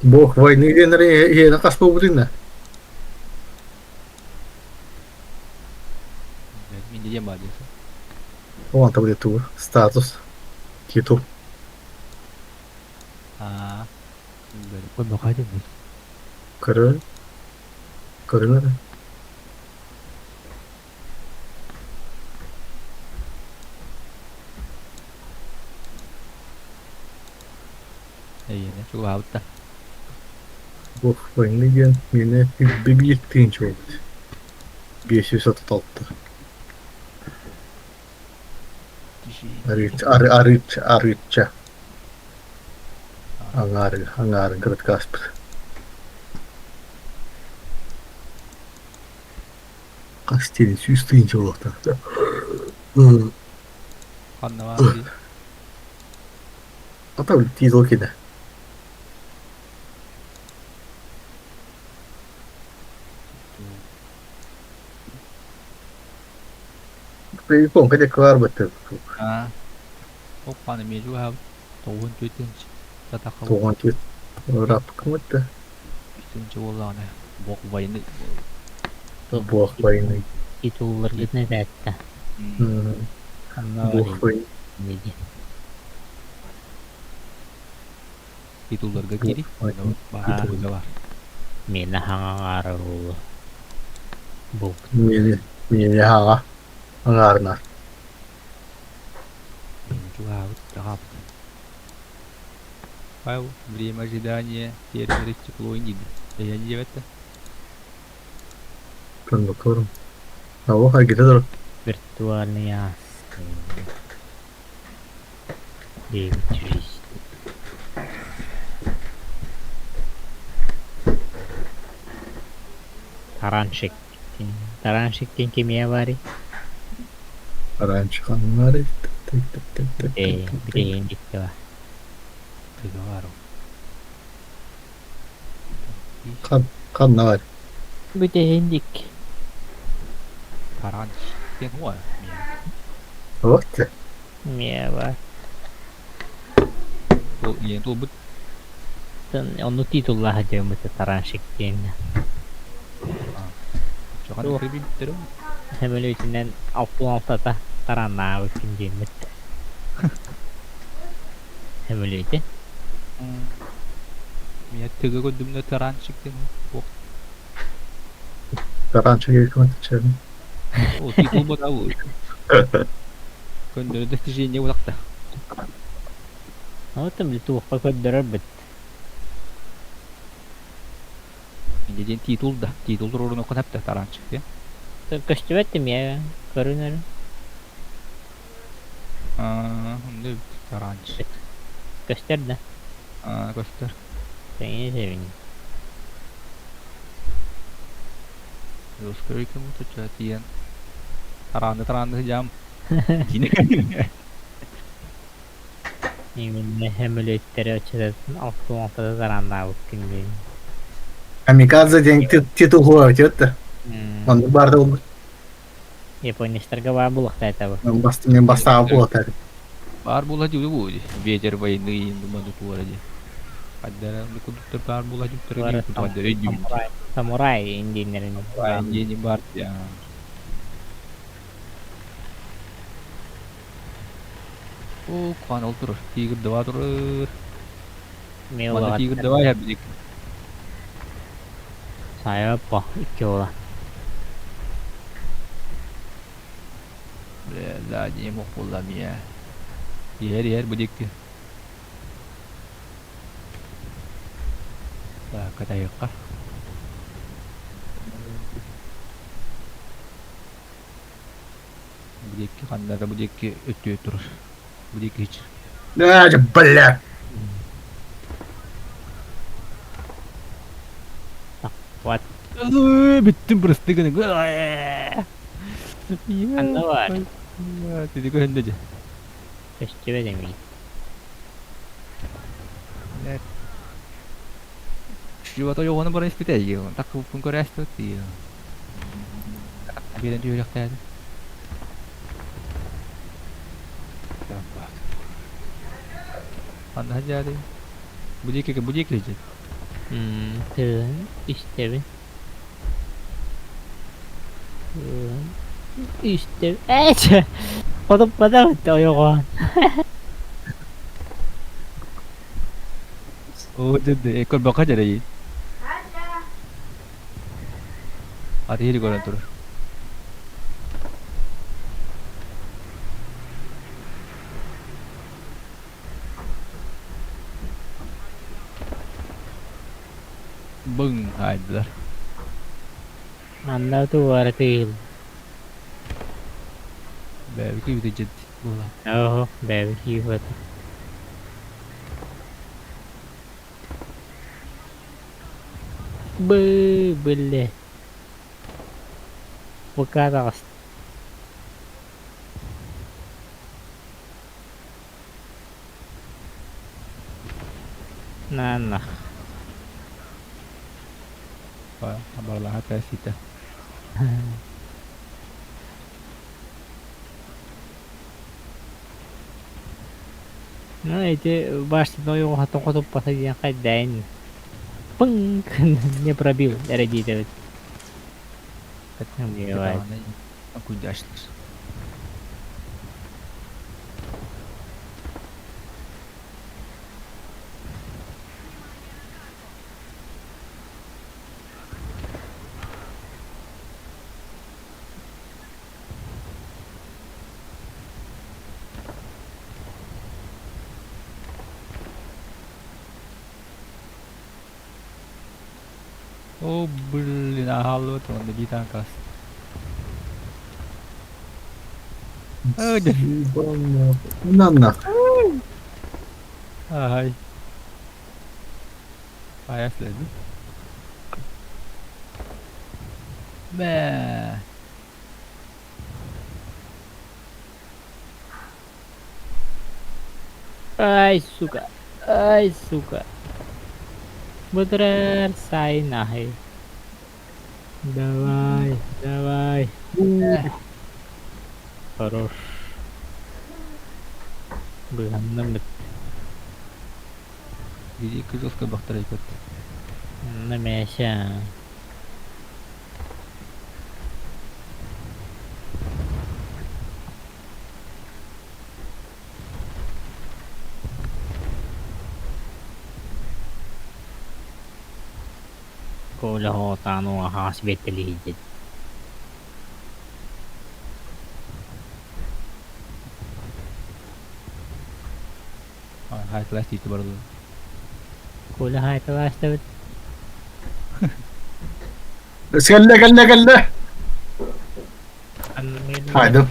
Бог войны диэн эрэ хас буолбутун Мин диэн баар диэсэ. Оонта будет тугу статус титул. Аа. Бөкө Көрөр. Көрүнэр. Эйиэнэ чугаһаабыт да. Бог войны диэн миэнэ биир тыһыынча буолбут. 536. Арыычча, арыычча. Аҥаары, аҥаарын кыратык ааспыт. Хас диэн 100 тыһыынча буолуохтаах. Ханна баар дии? Ата титул кини. Японка диэки баар быттыр. Аа. Оппаны эмиэ чугаһаабыт. 94 тыһыынча. Сатахха 94. Рапкымыт тыһыынча буоллаҕына бог войны. Бог войны. Титулларгытын этээттэ. Бог войны. Титулларга киири. Баар бар. Миэнэ хаҥаҥаара буолуо. Бу. Миэнэ, миэнэ хаҥа. Аҥаарынар. Чугаһаабыт, чугаһаабыт. Павел, время ожидания сервера тепло индиги. Я не это. Кондукторум. Алло, агитатор. Виртуальный ас. Девять жизней. Таранчик. Таранчик диэн кимиэ баарый? Раньше ханнары. Э, билигин дикки бар. Тыгавару. Хан, ханна бар. Бүтэһин дикки. Таранч. Диэн хуа. Вот. Миэ бар. Ол иен тулбут. Онну титуллаха дьэммит Таранчик диэн. Чохан кырбиттеру. Сөмөлүөтүнэн 66-та тараннаабыккын диэммит. Сөмөлүөтү. Мия тыга көдүмнө таранчик диэн хуа. Таранчик кемет. О, титул бата бу. Көндөрө достижение булакта. Оттон били туохха көрдөрөр бит. Инде диэн титул да. Титул туруорун окон хапта таранчик диэн. Көстүбэт миэ көрүнөр. Аа, онда таранчик. Көстөр да. Аа, көстөр. Сеңи себин. Оскар кому-то тиен. Таранды таранды жам. Кини. Именно сөмөлүөттери очетатын 66-та тараннаабыккын диэн. Камикадзе диэн титул хуа өтөттө. Онду барды ол. Японецтарга бар булахта это. Мен мен бастаğı буолар. Бар була дии бу. Ветер войны думаду туара ди. Хаддара кудуттар бар була дии Бар кудуттар ди. Самурай, самурай индииннерин. Индиени бар я. О, куан ол турur. Тигр два турur. Манна тигр два я билик. Сайапа икки ола. Бля, да, не мог була мия. Ер, ер, будик. Так, катайыкка. Бу диэки ханна да бу диэки өттүө турар. Бу диэки ич. А, бля! Вот. Бүттүм бырысты гына. Ханна бар? Тиди көһүндө же. Көстүбэт эмиэ. Чувато йоҕону бара испитэ таккыбыппын көрөөстүбүт дии. Биэрэн түһүөхтээдим. Ханна сылдьаадый? Бу диэки бу диэки сылдьар. Тыын истэбин. Тыын истэбин. Ээ, хотуппатах ойоҕоон. Оо, дьэ, көрбөххө дьэрэйий. Атыһыр көрөн турар. Быҥ аайдылар. Манна туора тыыл. Бэйэбит киһибит дьэт буола. Оо, бэйэбит киһибит. Бы, биллэ. Пока таҕыста. На-на. Абарлаха тээсиитэ. Ну, эти башни ойоҕоһо хотуппата диэн хайдаайын. Пынк! Не пробил эрэ диэтэбит. Бывает. Куйдашлар. О, блин, аһаллыбыт уонна биитаан каас. На Ай. Ай, следует. Бэ. Ай, сука. Ай, сука. Быдырар сай нахай. Давай, давай. Хорош. Быһаннаммыт. Бири кызылска бахтарайбыт. Намяся. Коля хотану ахаас беттелиһидит. Хай класс тиити барылы. Коля хайталаастабыт. Кэллэ, кэллэ, кэллэ. Хайдым.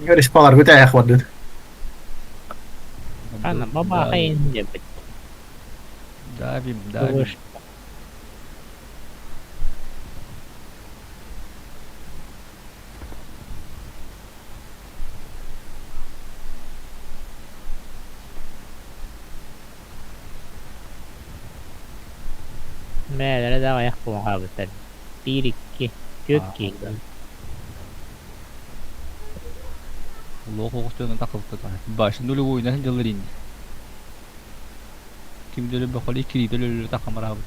Респалар бүтээх бардын. Ана бабахайын дебит. Давим, давим. Бээлere да аяқ буолаабыттар. Биир икки, түөрт киһи. Лох оҕустуонан такылтата. Башын нулевой дьыллар инди. Ким дөлө бохоли кири дөлө такамарабыт.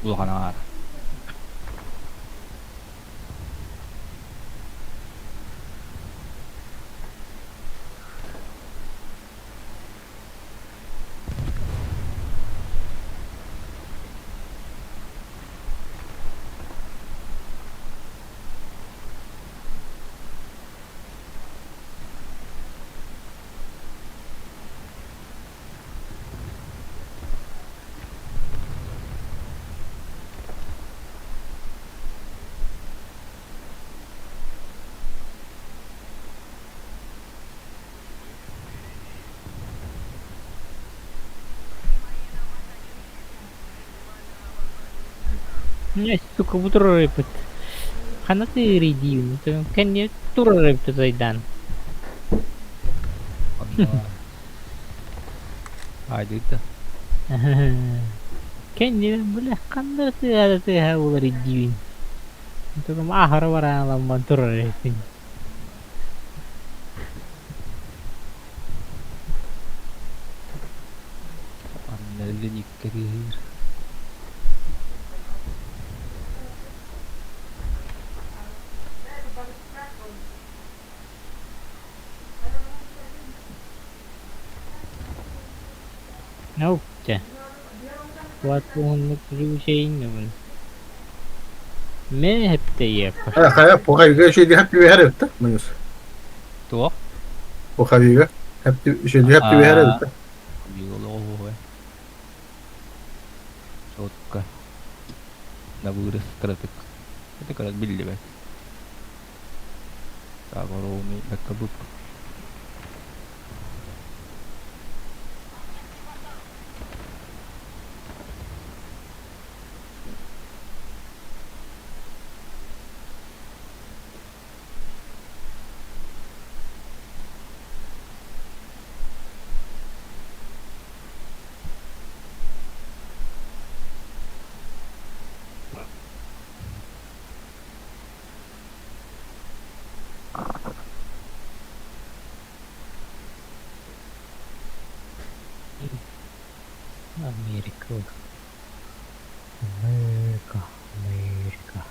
Улаханаар. Сука, бу турар эбиппит. Ханна тыырый диибин, кэнниэ турар эбит айдаан. Онно Айдыыта. Кэнниэ бile ханна тыаһа тыаһа булар диибин. Тугум аһара бараан турар эбиппин. Анна Леникка тыаһыыр. Наука. Уһуннук живучейныбын. Мэ хэптэйиэппэр. Хайа, пуховига үчүгэй хэп түбэһэр эбит да, минус. Туох? Пуховига үчүгэй хэп түбэһэр эбит да. Биолог Сотка. На вырос кыратык. Это кырат биллибэт. Так, ровный бэккэ Америка. Америка, Америка.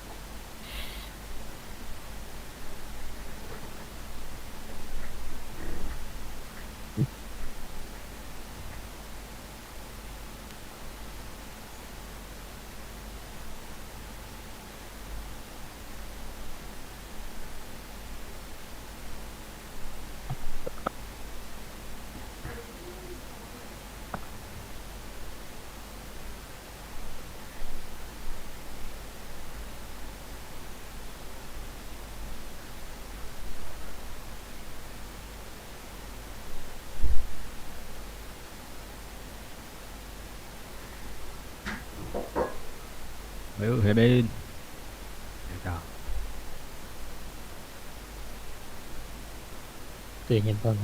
Hemen. Да. Ты не была.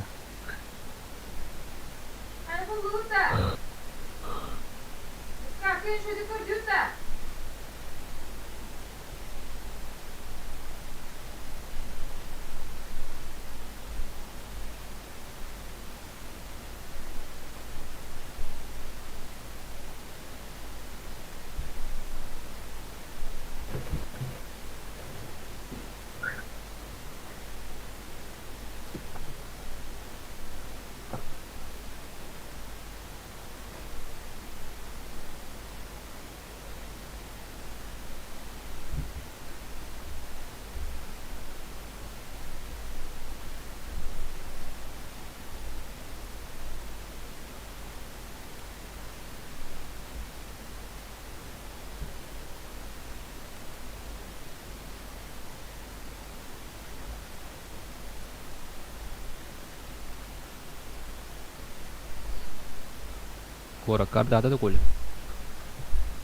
Куоракка ардаата да Коля?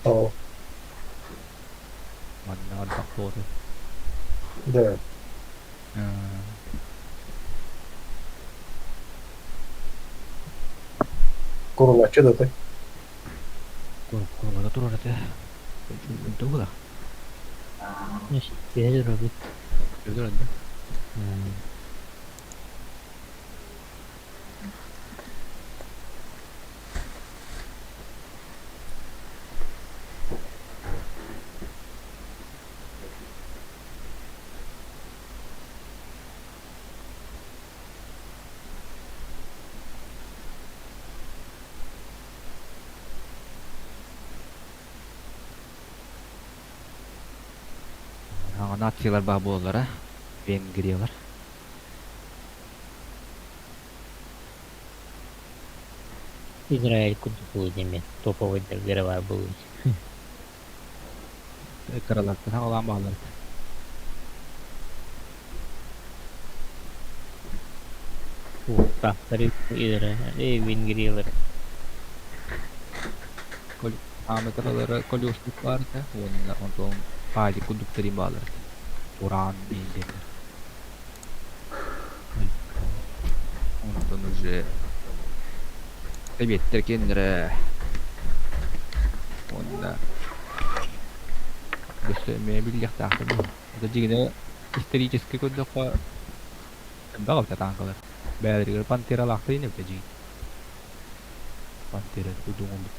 О, Манна ардах буолуо. Да. Курулаччы да ты. Курулата турар этэ. Тугу да? Теперь робит. Турар да. Нациялар баа буоллара. Венгриялар. Израиль курдук диэми топовойдаргара баар буолуо. Кыралартан хаҕалаан бааллар. Уоттаахтары Израиль, Венгриялар. Коля. Аамыталара колесник баар этэ уонна онтон палик курдук тэрин бааллар этэ. Уран диэн диэннэр. Онтон уже эбиэттэр кинилэрэ уонна өссө эмиэ биллиэхтээхтэр дуо? Это дьиҥинэ исторически көрдөххө элбэх эбит атааҥкалар. Бэйэлэригэр пантералаахтар ини эбит дьиҥ. Пантера курдук оҥорбут.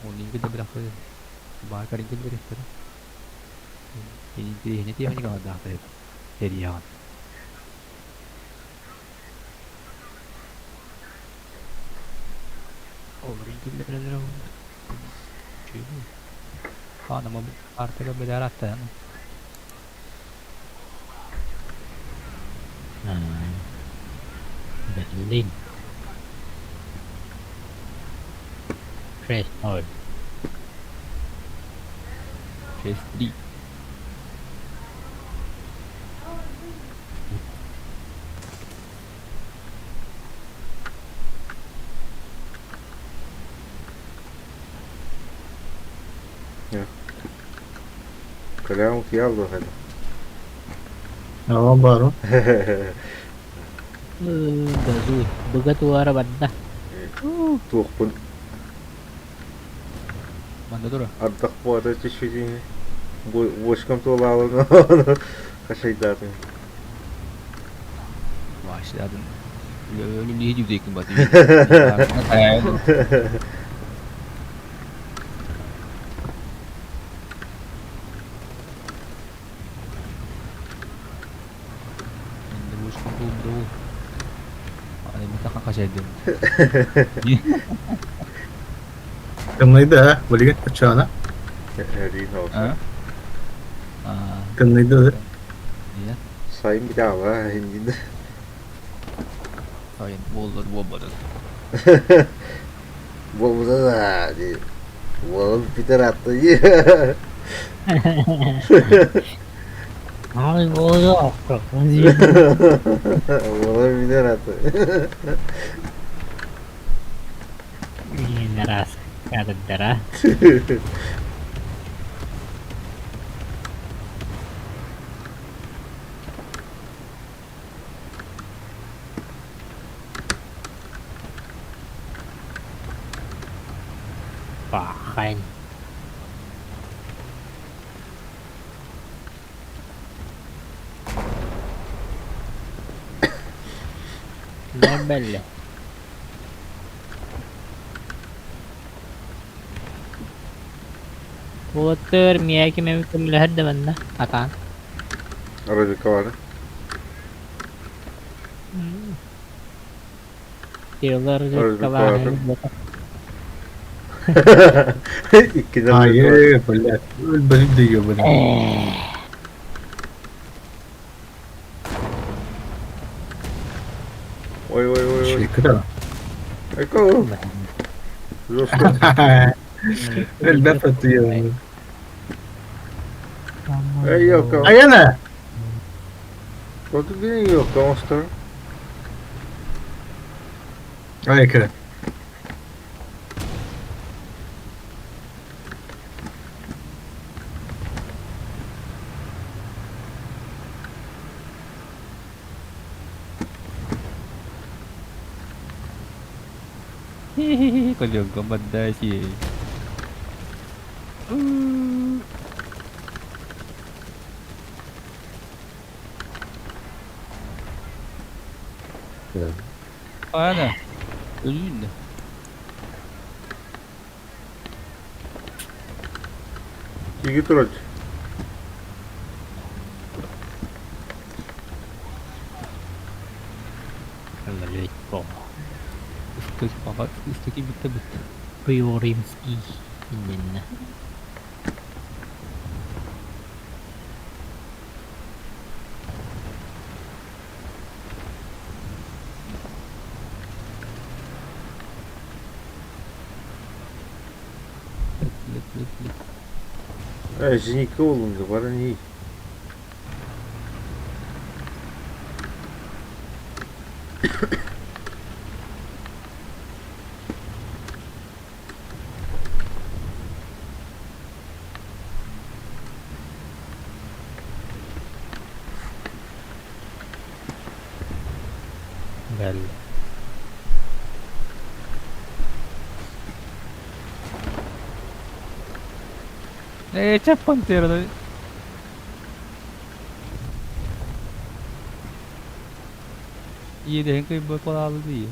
Оны иҥкил да билэххэ баар кариҥкил бериэхтэрэ. Интириэһинэй техникалардаахтар эбит тэрийэҕин. Олор иҥкиллэрэлэрэ үчүгэй. Хаанама картага бэлээр аттаан. Берлин. 6-0. 6-3. Кэлээн утуйаал дуо хайда? Aa баар. Газуй. Быга туара барда. Туохпун Манна тура. ардах буота түспүтүн бочкам туолаабын хашайдаатым. Başladın. Ölüm diyecektim bak. Бочкам туолбута Аны мытахан хашайдым. Тымныйда ha. Билигин оччоҕуна. Эриин olsa. Тымныйда да. Niye? Sayın bir daha var. Hindi. Sayın bollar bolmadı. Bolmadı da. Oğlum Peter attı. Ay болду. Oğlum Peter attı. Раз. Каддара. Пахань. Нобель. Уотыр мияки меми көмөлөһөр да манна атаан. Aracı var. Тилар Арабика İkkiden Айыы, блядь. Өлбөтүм да ебаный. Ой ой ой ой. Шикра. Эко. Жестко. Өлбөт ебаный. Эй, ёлка. Аяна! Вот где ёлка, монстр? Айка. Колёнка маддаси. Ana. Ölüyün de. İki tur aç. Ыстыки битте бит. Приоримский. Именно. Лет, лет, лет. Зенитка olundu bana niye? Өллө. Э, c'è Pantera. Иэдэһин кыйбыт балаалы дии.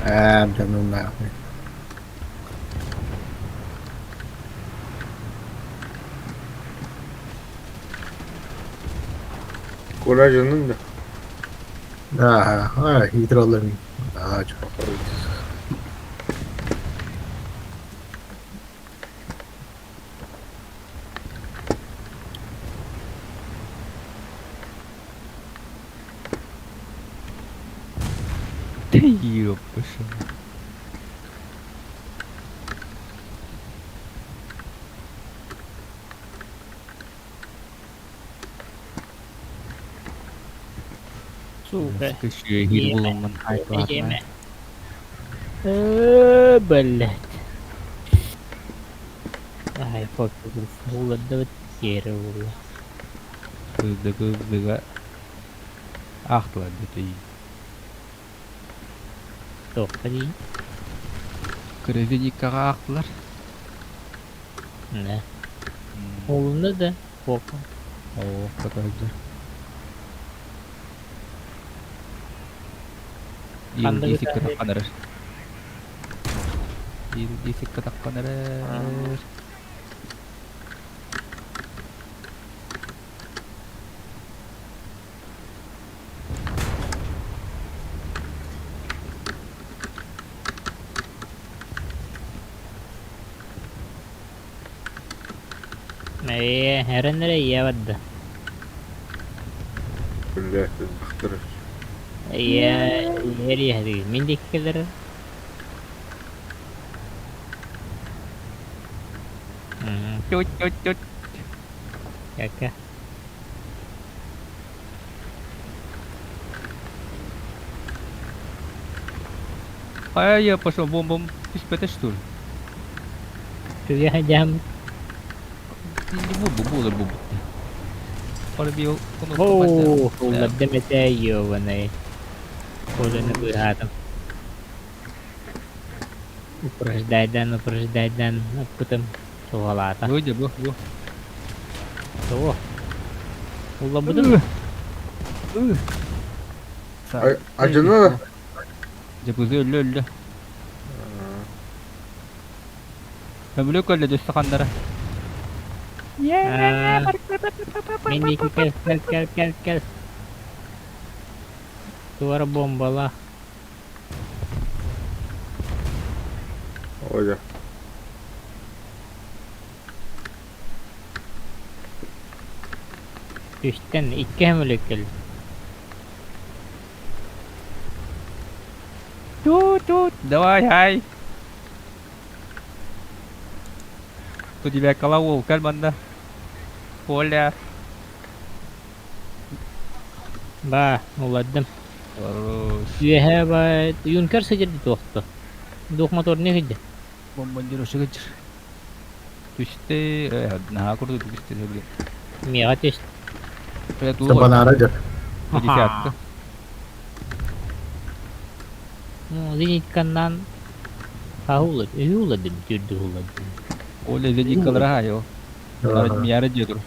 Ээ, дьонум нахуй. Коля дьонун да. Аа, хитроллар. Аа, Да ёпаша. Сука. Кышыгыр буламмын Иэмэ. Э, блядь. Ай, Улардыбыт сиэри буолла. Кыздыга ахтылар бүтүй. Туохха дии? Кровяникаға ахтылар. Да. Улунна да. Туохха. О, какой Ханныгы Ил да- таққан эрэр. Ил десикке таққан эрэр. Ээ, эрэн эрэ ийэ барда. Блядь, бахтырыр. Ийэ, ийэ Мин диэки кэлэр. Чуть, чуть, чуть. Кака. А я пошел бом-бом. Түспэтэ что ли? Түгэ дьам. Не бу буолар бу Парбил. Оо, улардым этэ ёбаный. Коланы быһаатым. Упраждайдан, упраждайдан, аппытым. Суҕалаата. Выйди, бу, бу. Тоҕо? Уллабытым. Ажына да. Жабызы өллө өллө. Көмүлүк өллө дөссө ханнара. Мин диэки кэл, кэл, кэл, кэл, кэл. Туора бомбала. Оля. Түстэн икки көмүлүк кэл. Тут, тут, давай, ай. У тебя коловол, кальманда. Коля. Ба, улардым. Хорош. Үөһэ ба, юнкер сидерди туохту. Дух моторный кидде. Бомбардировщик. Түсте, наха курду түсте, блин. Миэхэ түс. Сабанара дьэ. Десятка. Ну, зенитканнан хаһулат, үһү уладым, түрдү уладым. Оля зениткалара йо. Мияра дедур.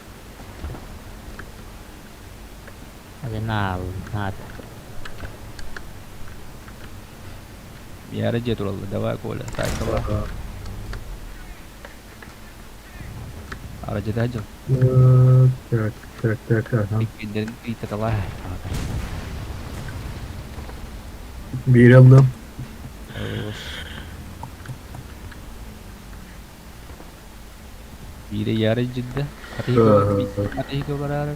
Адынаал, наат. Мияра дедур Давай, Коля, так, давай. Ара жеда жыл. Так, так, так, ага. Иккендерин ыйтатала. Биир ыллым. Бире яра жидде. Атыйга барар.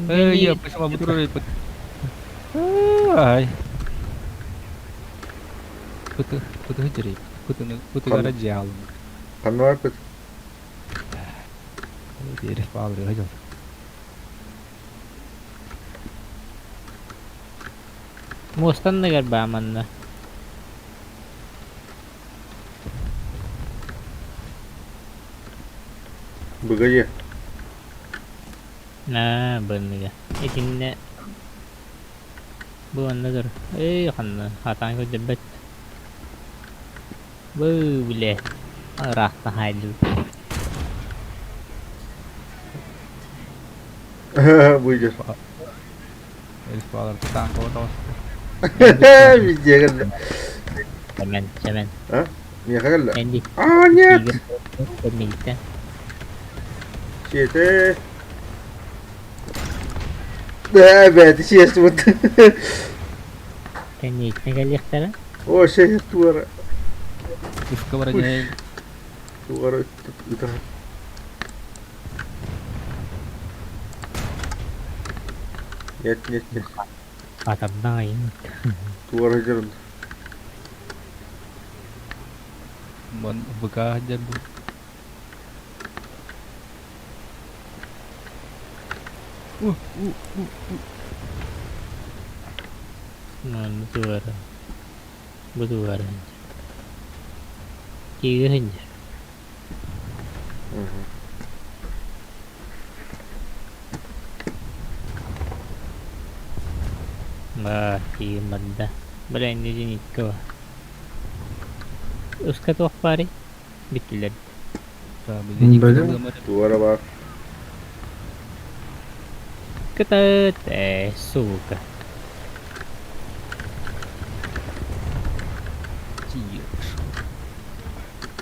Эй, я пошла бутур. Ай. Пыты, пыты дьэрий. Пытыны, пытыгара дьаалым. Ханна барбыт? Herif bağırıyor hocam. Муостанныгар баа манна. Быгайы. Аа, бынныга. Итиннэ бу манна тур. Эй, ханна хатаан көрдөрбөт. Бу бile ыраахтан хаайдыбыт. Buyur. Herif bağırdı. Tank orada bastı. Везде кэллэ. Сэмэн, Сэмэн. А? Миэхэ кэллэ. Энди. А, нет! Кэнниттэн. Сиэтэ. Да, бэт, сиэс вот. Кэнниттэн кэлиэхтэрэ. О, сиэс туара. Ушка бар дьэ. Туара ыта. Нет, нет, нет. Атардан айын. Туара дьарын. Мон ВК дьэр бу. У, у, у, у. Манна туара. Бу туара. Киирин. Ба, киирин барда. Бля, инде зенитка бар. Уска туох баарый? Бүттүлэр. Бөлüm. Туара бар. Кытыт, э, сука.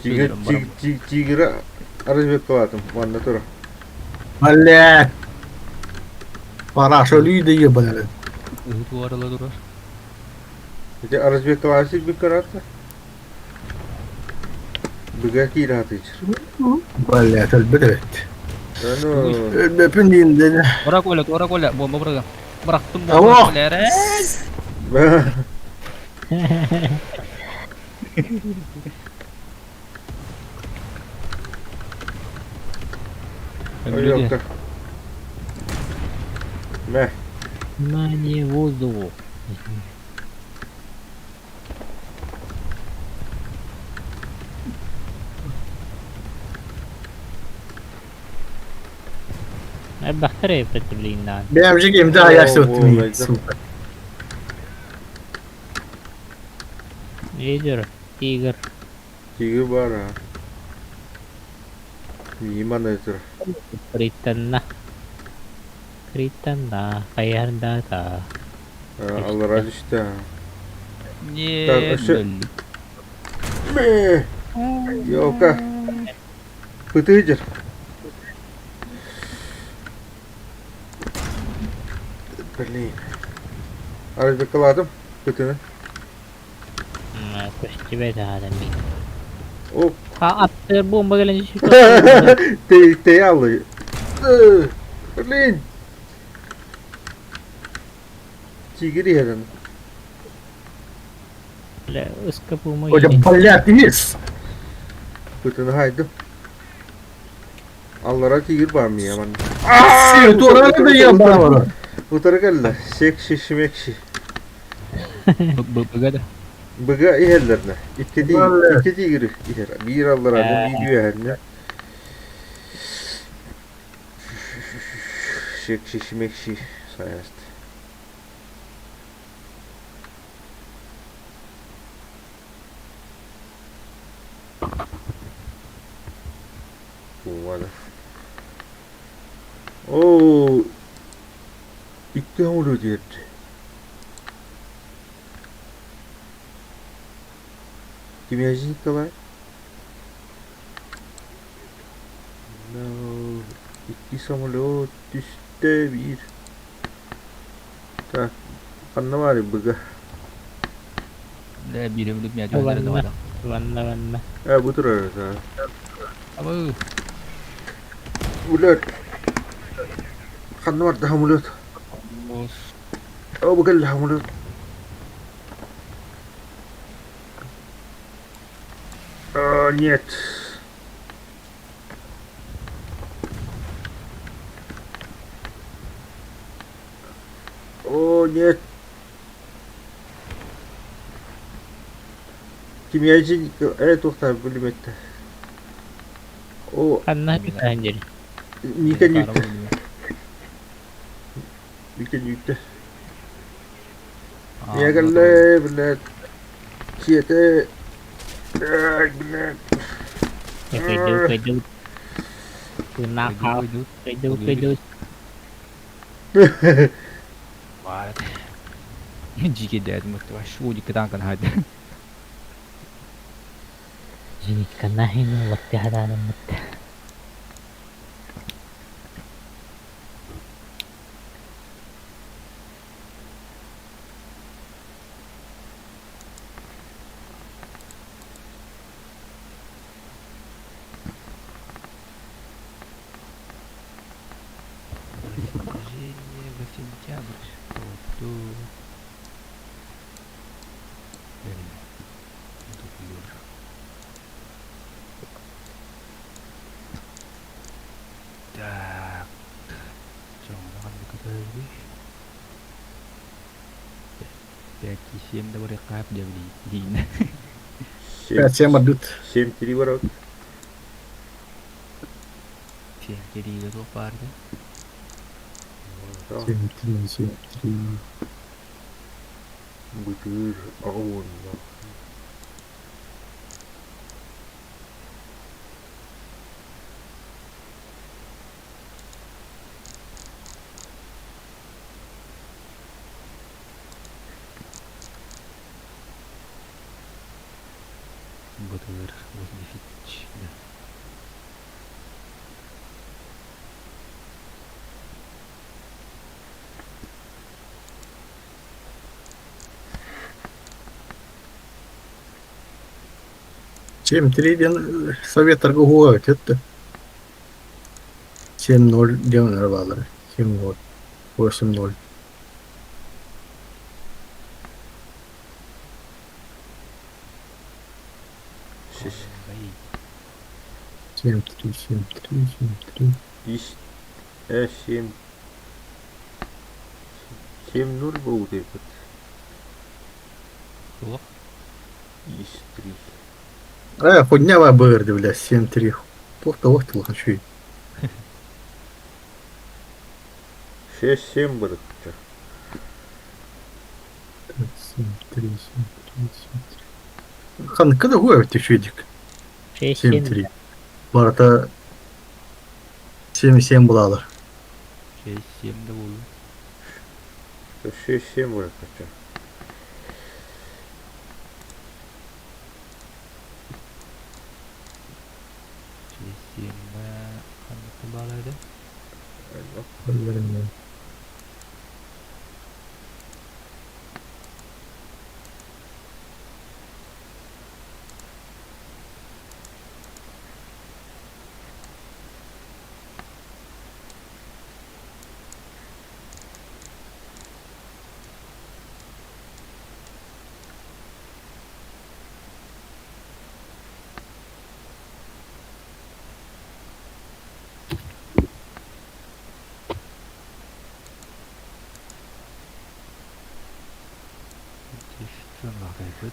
Тигр, тиг, тигра разведкалатым. Манна тура. Блядь! Параша люди ебаные. Туарала турар. Ити разведкаласы бикарата. Быга киирэ хатыычыр. Блядь, өлбөт эбит. Ну, Өлбөпүн диин деді. Ора коля, ора коля, бомба бырага. Бырахтым Алло! бомба коля. Ёпта. Мэ. Внимание, воздух. Бахтар блин, Бэм же ким да я все сука. Лидер, тигр. Тигр бар, а. Миман это. Критана. Критана. Хайарда. Аллара düştü. Не. Мэ. Ёлка. Пытыдер. Блин. Разведкаладым. Пытыны. Көстүбэт аадам. Оп. А аттыр бомба келен Ты, ты алый. Блин. Тигр ерін. Бля, ыскапы Оля, блядь, есть. Пытыны хайдым. Аллара тигр бар mı ya man? Ааа, тура да ебаный. Утары кэллэ. Секши шимекши. Быга да. Быга иһэллэрнэ. Икки тигр, икки тигр иһэр. Биир аллараны, биир үөһэрнэ. Секши шимекши саяст. Ладно. Оо, икки оҥору диэт. Кимяжи Николай? No, икки самолет түстэ биир. Так, ханна баарый быга? Да, биир өлүп мяч Ванна. Ванна, ванна. Э, бу турар да. Абы. Улет. Ханна барда самолет? О, бу кэллэ самолет. О, нет. О, нет. Кимиэжин туохтаар бүлүмэттэ. О, Ханна бүтэн дьири. Мика нүүттэ. Мика нүүттэ. Ягелле, блядь. Сиэтэ. Ай, блядь. Кыйдыы кыйдыы. Тыыннаах хаал. Кыйдыы кыйдыы. Баар. Дьиикэйдээдим вообще кытаан хаайда. Зенитканна хин лапты хадааныммыт. Движение в сентябрь. Тут. Так. 5,7 да барыахха сөп диэбили. 5-7 отдут. 7-3 ворот. 7-3 туох баар да? 7-3, 7-3. Бытыр, аҕуонна. Бытыр, 80 да. 7-3 диэн советтарга уһуга өтөттө. 7-0 диэн баалар. 7-0. 8-0. 7-3, 7-3, 7-3. 7. 7-0 был этот. Туох? Ис 3. А, хуйня бырды, бля, 7-3. Плохо лохтил хочу. 6-7 был. 7-3, 7-3, 7-3. Хан, когда гуя ты шведик? 6-7. 7-3. Барата 7-7 булалар. 6-7 да буолла. 6-7 был. 6-7 ханнык баалар Bilmiyorum.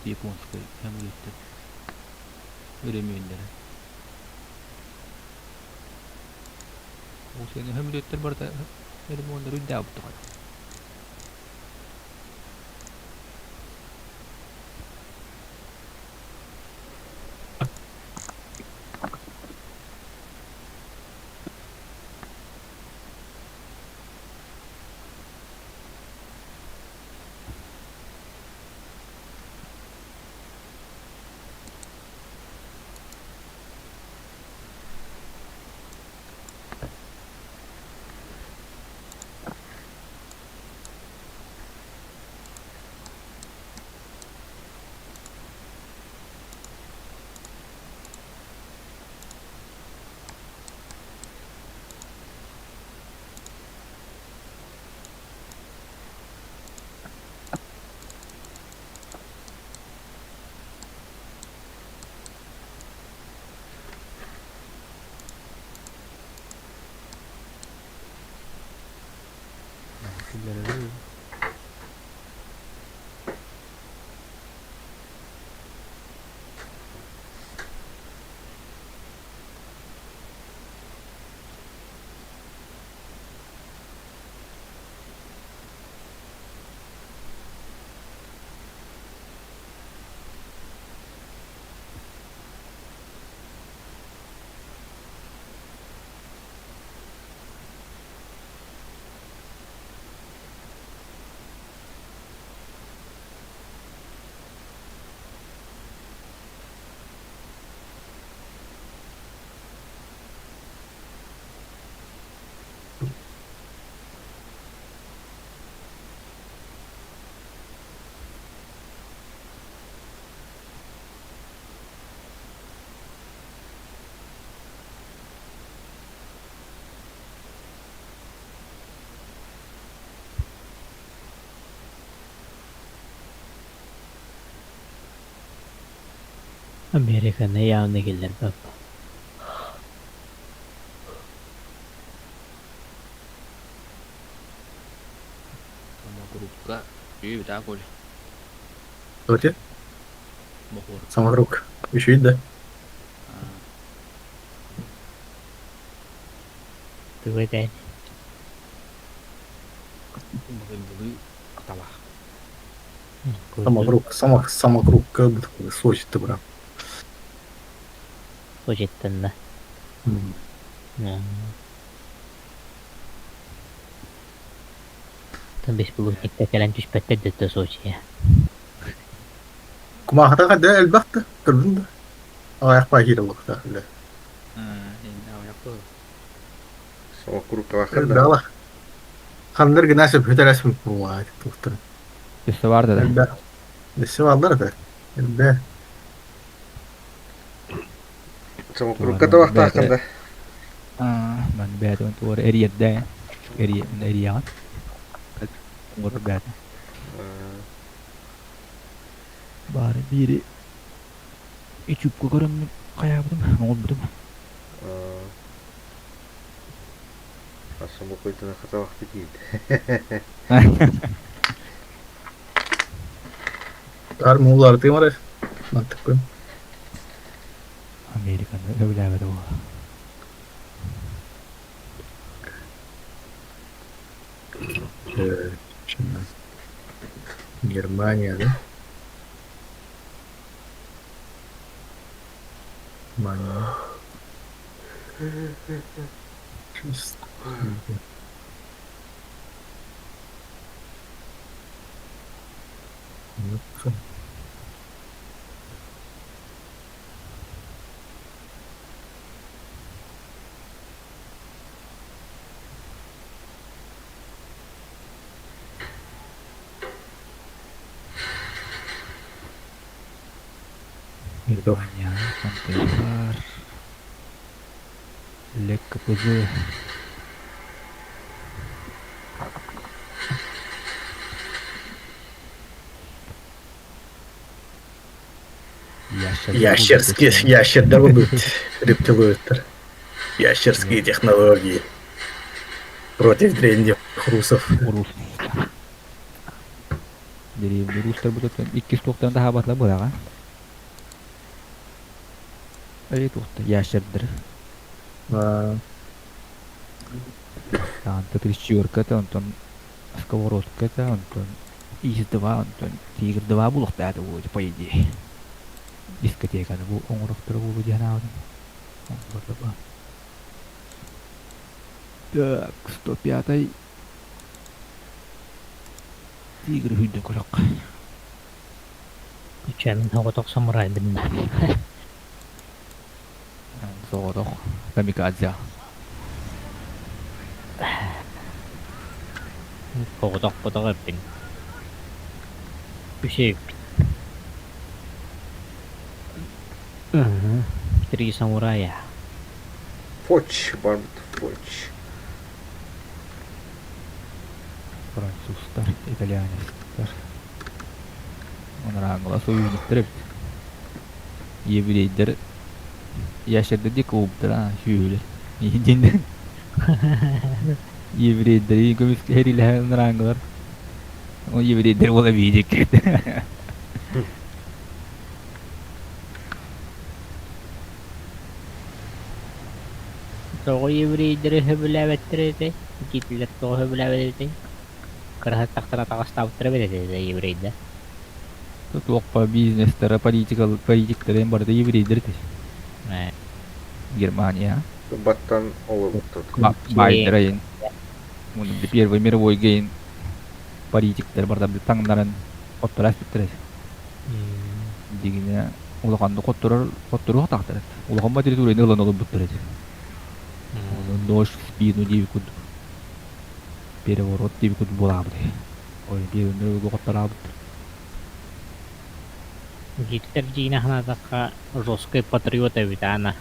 Японскай хөмүлүттэр. Өрөмүөннэрэ. Ол сені хөмүлүттэр барда өрөмүөннэр үрдээбит. Американы явно киллэрбэп. Самокрутка үбүтаа Коля. Кто Мохуор. Самокруг. Еще и да. Тугу этэй? Былыргылыы аталаах. Самокруг. Самокругка Сочи-то брат. Сочиттан да. Там беспилотникта кэлэн түспэттэр да Сочига. Кумаахата хадда элбэх да көрдүн да. Аҕайах баахиир олохтоох үлэ. Самокруткалааххын да. Элбэх. Ханнар гына сөпүтэр буолаа туохтар. Өссө бар да. Элбэх. Өссө бааллар да. Элбэх. Самокрутка табахтааххын да. Ман бэйэтин туора эрийэрдэ. Эрийэҕин. Оҥорор бэйэтэ. Баары биири ютубка көрөммүн хайаабытым, оҥорбутум. Самокрутканы хатабахты киирдэ. Ар муулары бар. Мантыкпын. Американы өбүлээбэтэ буола. Германия, да? Германия. Германия, Монтегар, ЛКПЗ. Ящерские, ящердар будут рептилоидтар. Ящерские технологии против древних русов. Рус. Деревня рустар будут икки туохтан таһаабатла буолаҕа. Эй туохта ящердыр. Таанта трещерка онтон сковородка онтон ИС-2 онтон Тигр-2 булуохтаата буолуо по идее. Дискотеканы бу оҥорохторо буолуо диэн аабытым. Так, 105-й Тигр үрдүн көрөххө. Үчүгэй соҕотох самурайбын да. Соҕотох камикадзе. Соҕотох потох эппин. Үсүөппүт. Три самурая. Фоч, барбыт фоч. Французтар, итальянецтар. Онорааҥҥыла союзниктар эбит. Еврейдэр ящердэр диэки уубуттара сүөһүлэр. Диэн еврейдэри көмүскэһэр онорааҥҥылар. Ол еврейдэр буола биһиги Тоҕо еврейдэри сөбүлээбэттэр этэй? Гитлер тоҕо сөбүлээбэт этэй? Кыраһыттахтара атаҕастаабыттара эбит этэ еврейдэр. Туохха бизнестара, политика, политиктарын барыта еврейдэр этэ. Германия. Баттан олорбуттар. Байдера Первый мировой гейн политиктар барыта таҥнаран оттор аспыттар этэ. Дигине улаханнык хотторор хотторуох тахтар этэ. Улахан территорияны ылан олорбуттар этэ. Нож в спину диэбит курдук. Переворот диэбит курдук буолаабыт. Ой, Первый мировой хоттораабыттар. Гитлер дьиҥинэ санаатахха жесткай патриот эбит аана.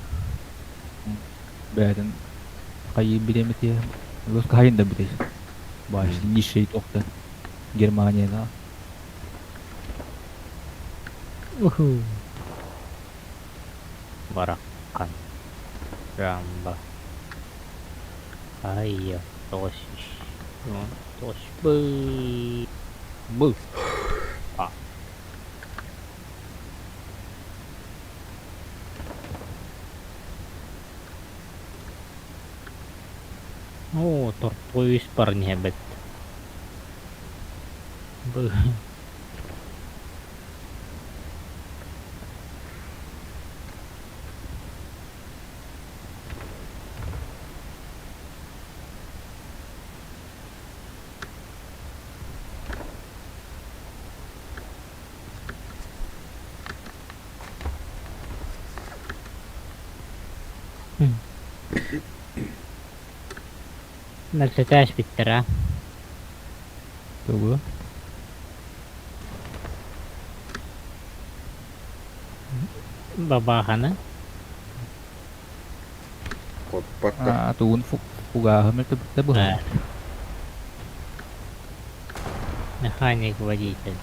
Бэйэтин хайыы бириэмэтигэр хаһайын да бүтэй. Бааш низший туохта Германияга. Уху. Бараххан. Рамба. Ай, тоҕус тоҕус б Бу. А. О, тортуйус парнебет. Б. Мөлтөтөөс биттэр а. Тугу? Бабаханы. Хотпатта. А, тугун фугааһы мөлтөбүттэ быһа. Механик водитель.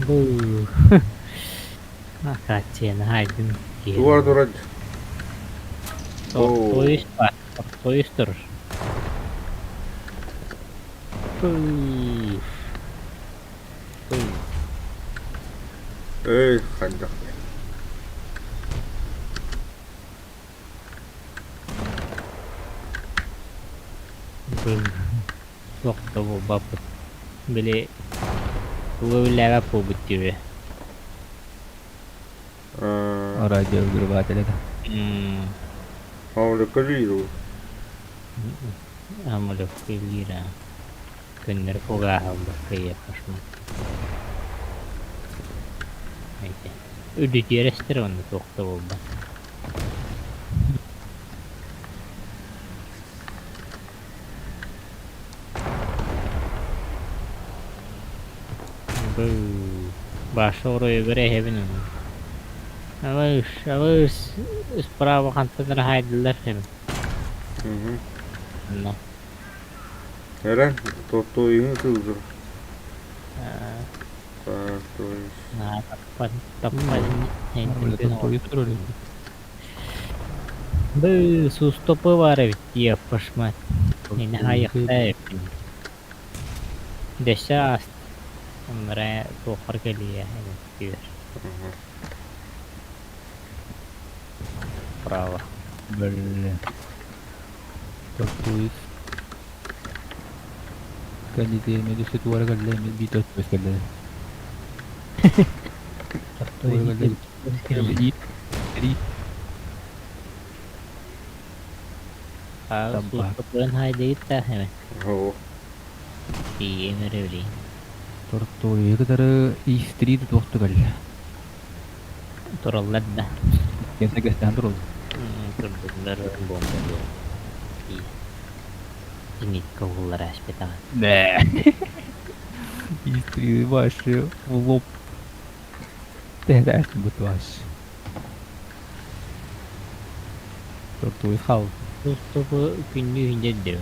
Бу. Акация хайдын Дуар киһи. дурад. Тортуйус бар. Тортуйус тур. Пыф. Пыф. Эй, хандах. Бу. Туох да буолбаппыт. Били тугу билээбэт буолбут диэби. Радиовзрыватель это. Хамлыкалиру. Амулевкалира. Күннэр фугаһаллар кыйа кошмар. Айте. Үрдүтүөрестер онно туох да буолбат. Бу баша оройугар эһэбин ону. Абыш, абыш, справа хантан хайдылар эбин. Но. Эрен, тотто үйүн тылдыр. То есть. На таппан, таппан. Бу сустопы бар эбит дии пашмат. Ини хайыкта эбит. Дэсэ ааст. Оннара туоххар кэлиэ эбит Право. Блин. Тортуйус. Калите медүсө туара калле мед бито өспөс калле. Туара калле. И три. Аа Тампа. сустопын хайдыйытта эме. Оо. Тиэмэр өлей. Тортуйу кытары истри туохту калле. Тураллар да. Кенсе кестен турул. Турдулар бомба доо. Зенитка уллар аспетаҕа. Не. Истри ваше в лоб. Тэһдээстин бут ваш. Тортуй хал. Сустопу күннүү хиндердир.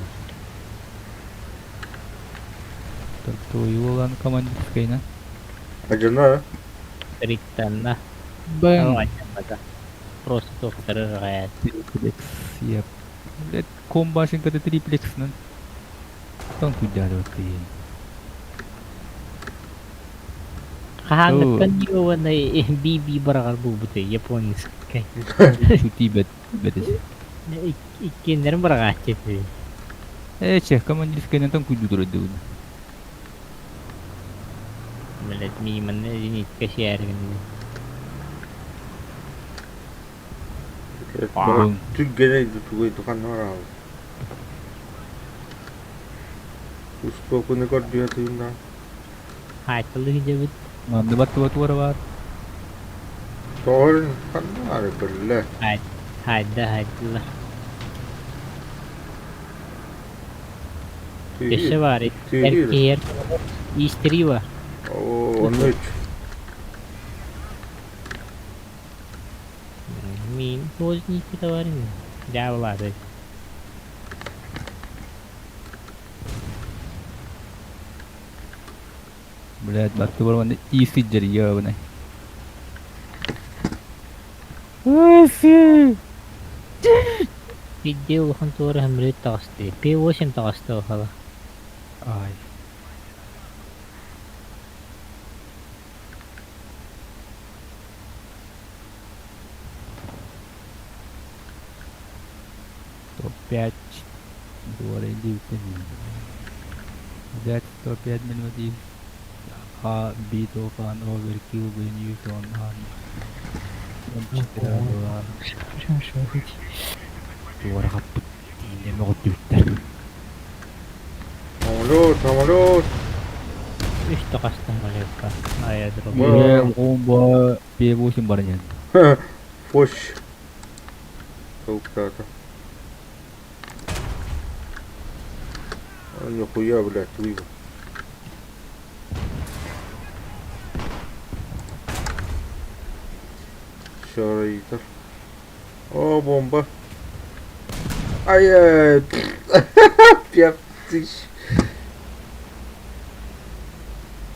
Тортуй улан командирскайна. Ажана. Риттанна. Бэн. Просто туохтары гаят. Триплекс. Еп. Блять, комбашин ката триплекс нан. Тон кудяды ты. Хаһааҥҥыттан уонна BB бараҕар буолбутай японскай. Чути бет бетес. Иккиэннэрин бараҕааччы этэ. Э, чех командирскайна тон куду турады. Блять, мииманна зенитка сиэргинни. Түггене тугуй туханнар ал. Устокуны көрдүө тыйында. Хаайталы хидебит. Манды баттı баттı var var. Тоорун ханнар билле. Хайда хайдылар. Өссө бар. Эркиэр. Истри бар. Оо, оннуч. Мин поздний товарин. Дяволады. Блядь, баттыбар уонна иисиддэр ёбаный. Биирдии улахан туора хөмрүт таҕыста, П8 таҕыста баһала. Ай. Топ-5 Двор That 105 минут is a bit of an overkill when you don't have Туора хаппыт тииннэ мөҕүттүбүттэр. Самолет, самолет. Үс таҕыстым Олегка. Аэродром. Ээ, бомба П8 баран иһэн. Фош. Толката. А нихуя, блядь, выбор. Шароитов. О, бомба. Ай-яй. 5000.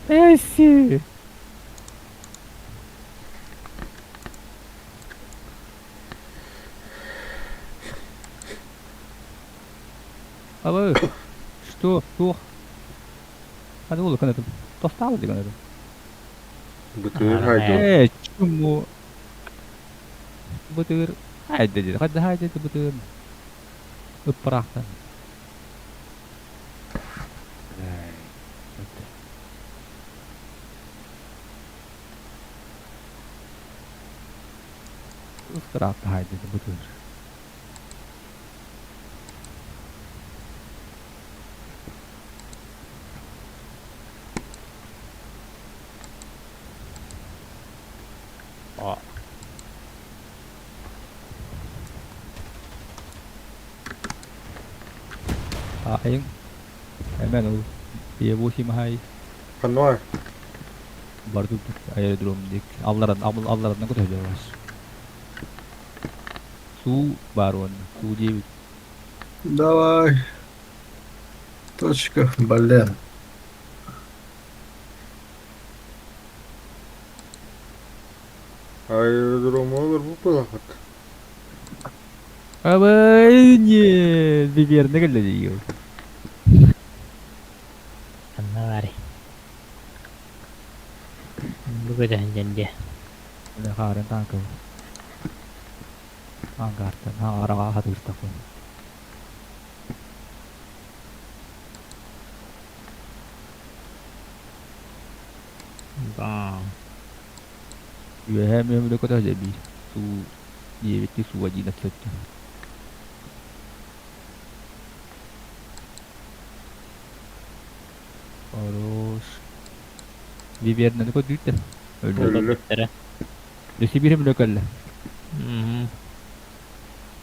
Эсси! Абы, что, туох? Hadi oğlum kanadым. Тостаабы деген этим. Бытыр хайдыл. Ээ, чуму. Бытыр. Хайда деді. Хайда хайда бытыр. Ыппыраахтан. Ыппыраахта хайда бытыр. О. Айың. Hemen ol. П8 хай. Ханной. Бардык аэродром дик. Алларан, алларан көтөжөр бар. Су бар он. Су 9. Давай. Точка, блин. Аэродром олар бу пылахат. Абай, не, биверне келди дейм. Ханна баарый. Бу көтөһүн дьэн дьэ. Харын танкы. Ангартан, араға хатырстакын. Бам. Үөһэ мөмүлө көтөжө би. Су 9 су 11. Хорош. Виверне көтүттер. Өлдү. Өллө. Өсө бир өмүлө кэллэ.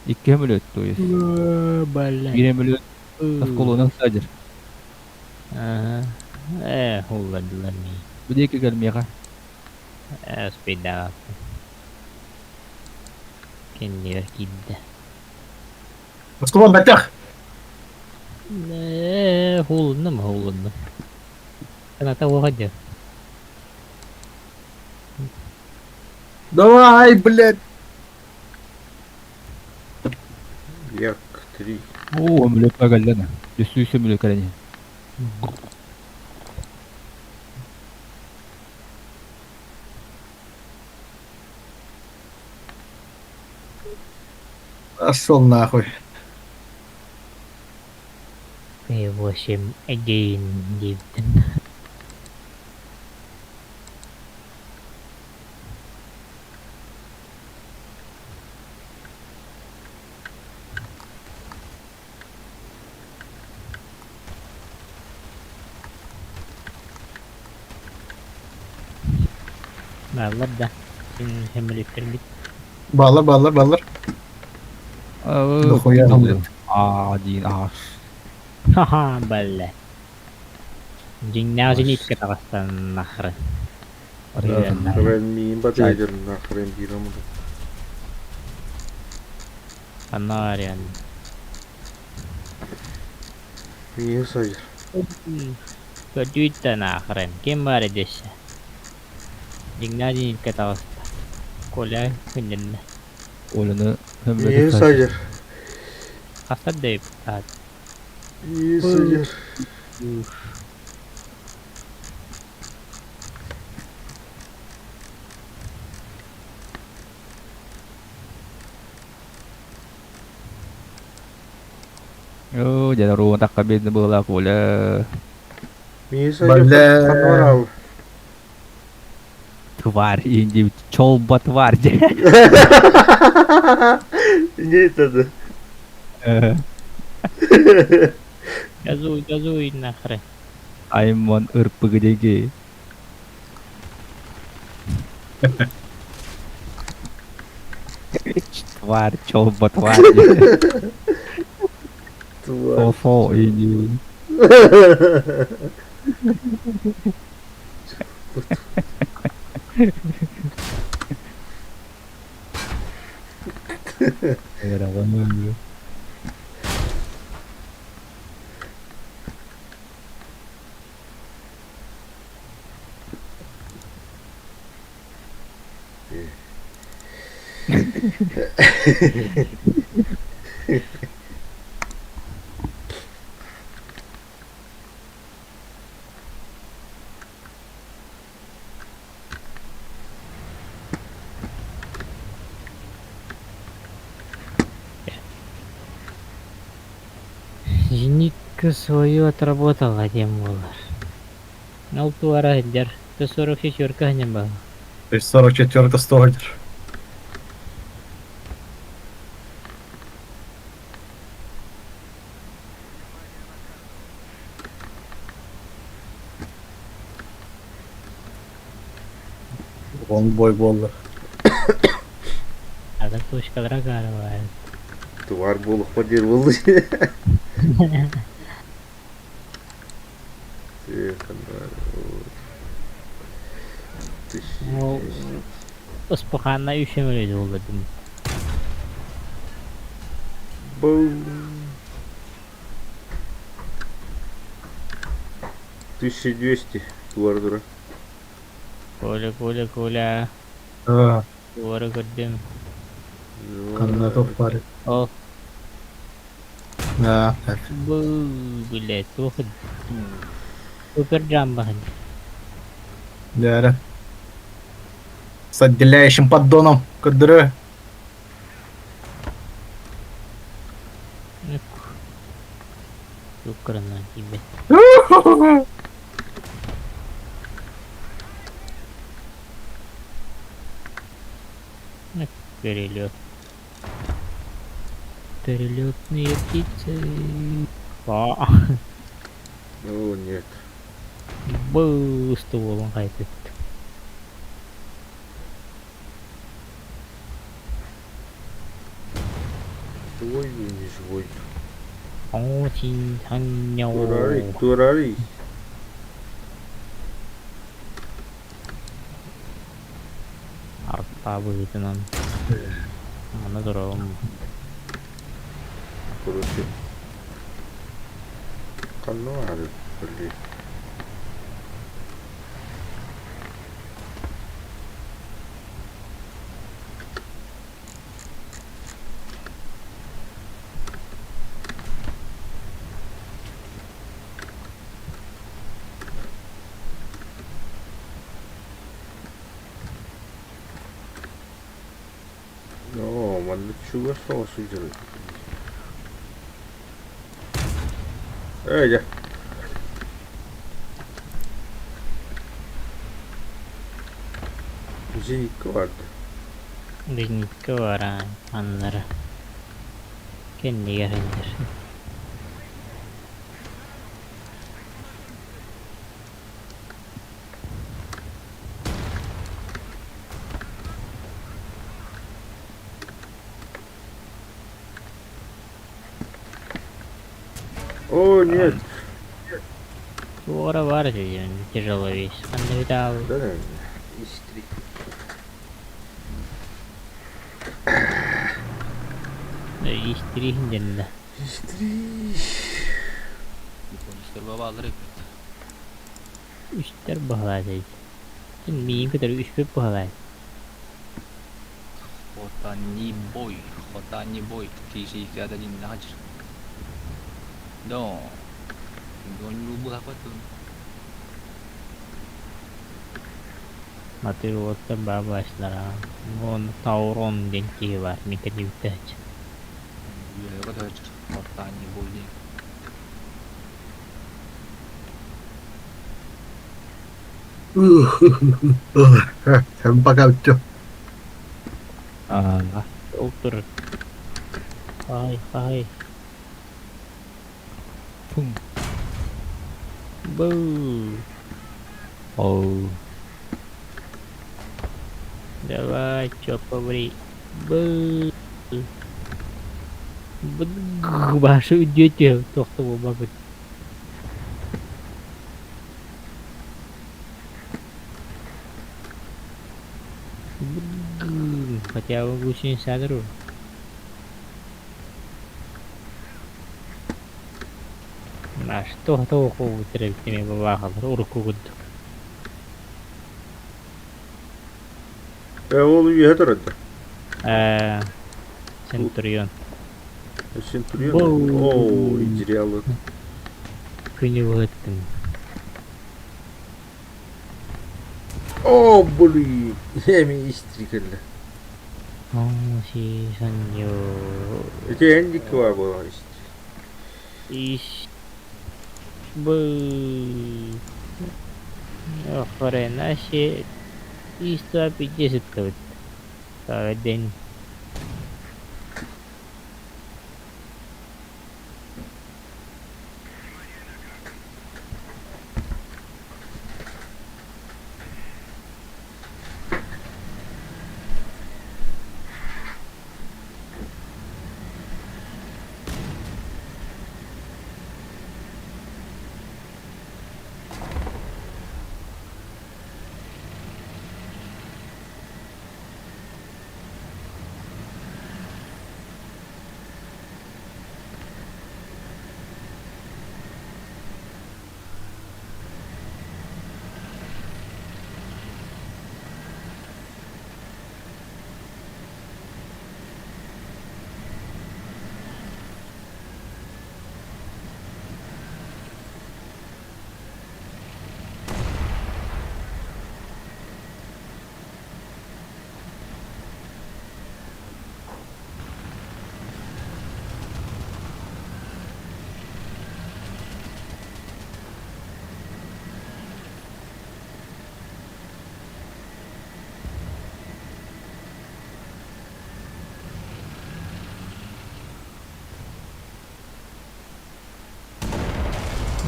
Икки өмүлө то есть. Бля. Бир өмүлө осколонан садыр. Ага. Э, улладылар ми. Бу диэки кэлмиэхэ. Э, успейдаабаппын. Кэннигэр киирдэ. Москва бэтэх. Э, уулуннум, уулуннум. Саната уоҕа дьэ. Давай, блядь. Як 3. Оо, өмүлө кэллэ. Өссө өмүлө кэлэн. Пошел нахуй. П8 1 диэбитин. Бааллар да. Хэммилиттэрбит. Баллар, баллар, баллар. Дохуя, блядь. А, один, аш. Ха-ха, бля. Дьиҥнээх зенитка таҕыстан нахрен. Нахрен миин батыйдыр, нахрен бирам. Анариан. Миин сайыр. Көрдүүттэн аахыран ким баар дэсэ. Дьиҥнээх таҕыста. Коля күннэннэ. Олены Не садер. Хасар да иппаат. Не садер. Оо, дьэ руун такка биэрдэ быһыылаах Коля. Не садер. Бля. Ханварал. Тварь, инди чолба тварь. Не это. Газуй, газуй нахрен. Аймон ырпыгы Тварь, чолба тварь. Тварь. Фо-фо, иди. Зенитка свою отработала, тем болар. Ол туара сылдьар. Т-44 не был. То есть 44 столер. Он бой боллар. Ада точкалара карабай. Тварь болох подер болды. Ол Ыспаханна үшемелейді ол дедим. Бум. 1200 тварь дура. Коля, Коля, Коля. А, Туара көрдүм. Каннатов парень. Ол Да, так. бу блядь, туох Супер джамбахан. Да, да. С отделяющим поддоном. Кадры. Украна тебе. Перелет. Перелетные птицы. А, О, нет. Был стволом хайтит. Живой не живой. Очень Турари, турари. Арта быһыытынан. Аны турабын. Короче. Кануары, блин. О, манна чуга соус делает. Эй, я. Зенитка барды. Зенитка бара аннара. Кэннигэр сылдьар. О, нет. Туора бар диэн тяжело весь. Ханна видал. Да, да. Истри. Истрихин дэннэ. Истри. Японецтар бабалар эбит. Үстэр баһылаат Миигин кытары үспүт баһылаат. Хотанибой, Хотанибой, 361 наһачыр. Да, быһапатын. Матырыоттар баабаачылара. Уонна Таурон диэн киһи баар, мин кэтибиттээччи. Хотанибой диэн. Sen пока все. Ага. Ол турар. Ай, ай. Фум. Бу. Оу. Давай, чё, побри. Бу. Башы үдүөтү тохто буолбаппыт. Хотя бы гусеница друг. На что тоқу бітіріп бабахалар урукку курдук. Ол үйе тұрады. Центурион. Центурион. О, идеалы. Күнү быһыттым. О, блин. Эми истрикелли. О, си саньо. Эти эндик var bu işte. Иш. Бу. Охрена се. Исто 50 кабит. День.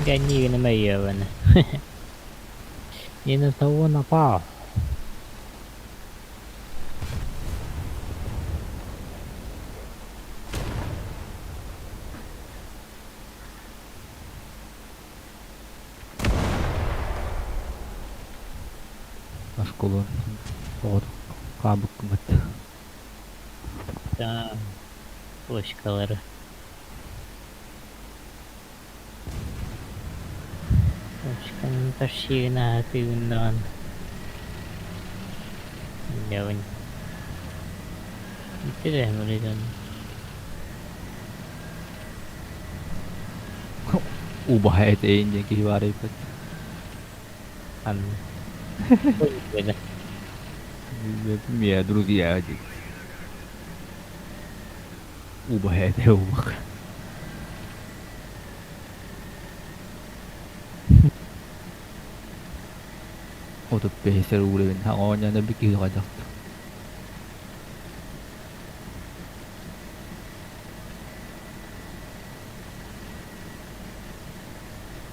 Я не намерена. Не на того напал. Осколон. Вот. Кабыкмыт. Да. Точкалары. Точканың ташигына тыгыннан. Явын. Интересно, блин. Убаһа этейин диэн киһи баар эбит. Ан. Мия друзья диэн. Убаһа этэ убах. Отут бэһисэр уровень оонньоон эбит киһи хайдахта.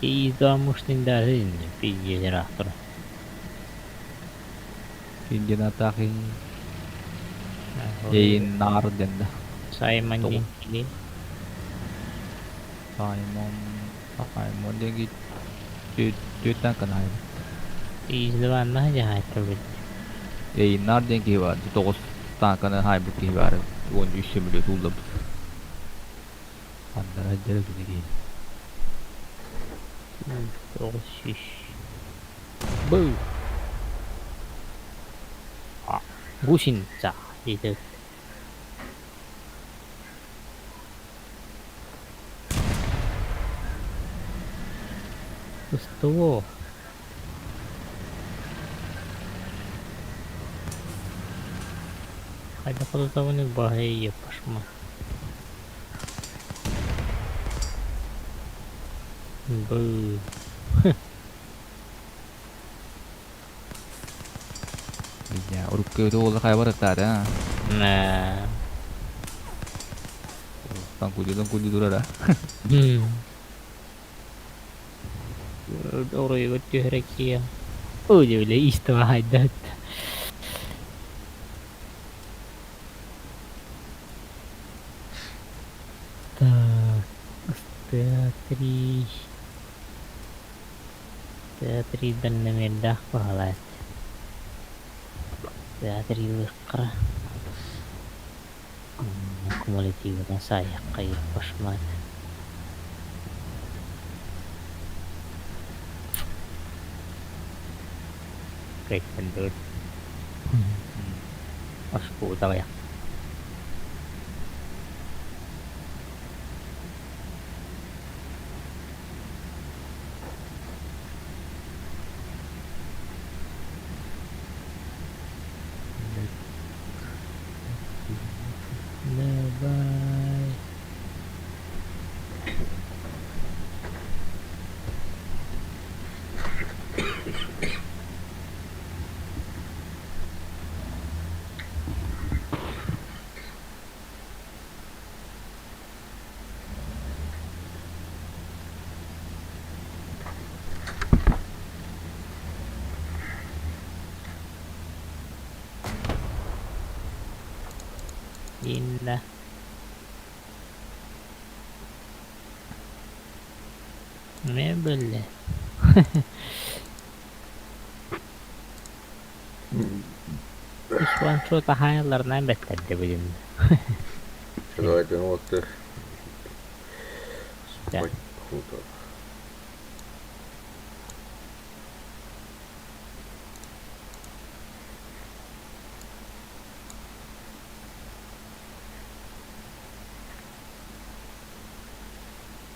Издамушный даже не пиздец. Кинден атаки Ейин нар ден да. Саймон Тоҕус. диэн Саймон Саймон диэн түөттэн канай. Издаванна жаһааттабыт. Ейин нар диэн киһи бар. Тоҕус танканы хайбыт киһи бар. 13 самолет уллабыт. Андара дьэрэ кини. Тоҕус шиш. Бу. А, гусеница диэтэ. Устуо. Хайдах хотутабыный баһыйа пашма. Бу. Бля, урукку өтө уола хайа барыктаата а? Нэ. Таҥкулдуу турара. Оройугар түһэрэ киэҥ. Оо дьэ бile истэҕэ хайдат. Так, Т3. Т3 дальномердаах баһылаат. Т3-лыаххара. Кумулятивынан саайахха пашмат. Кыайтан Оскуутаҕыйах. Давай. Инна. Мебель. Үс уон таһаайаларынан бэттэрдэ билин. Давайте, ну вот. Да. Спать охота.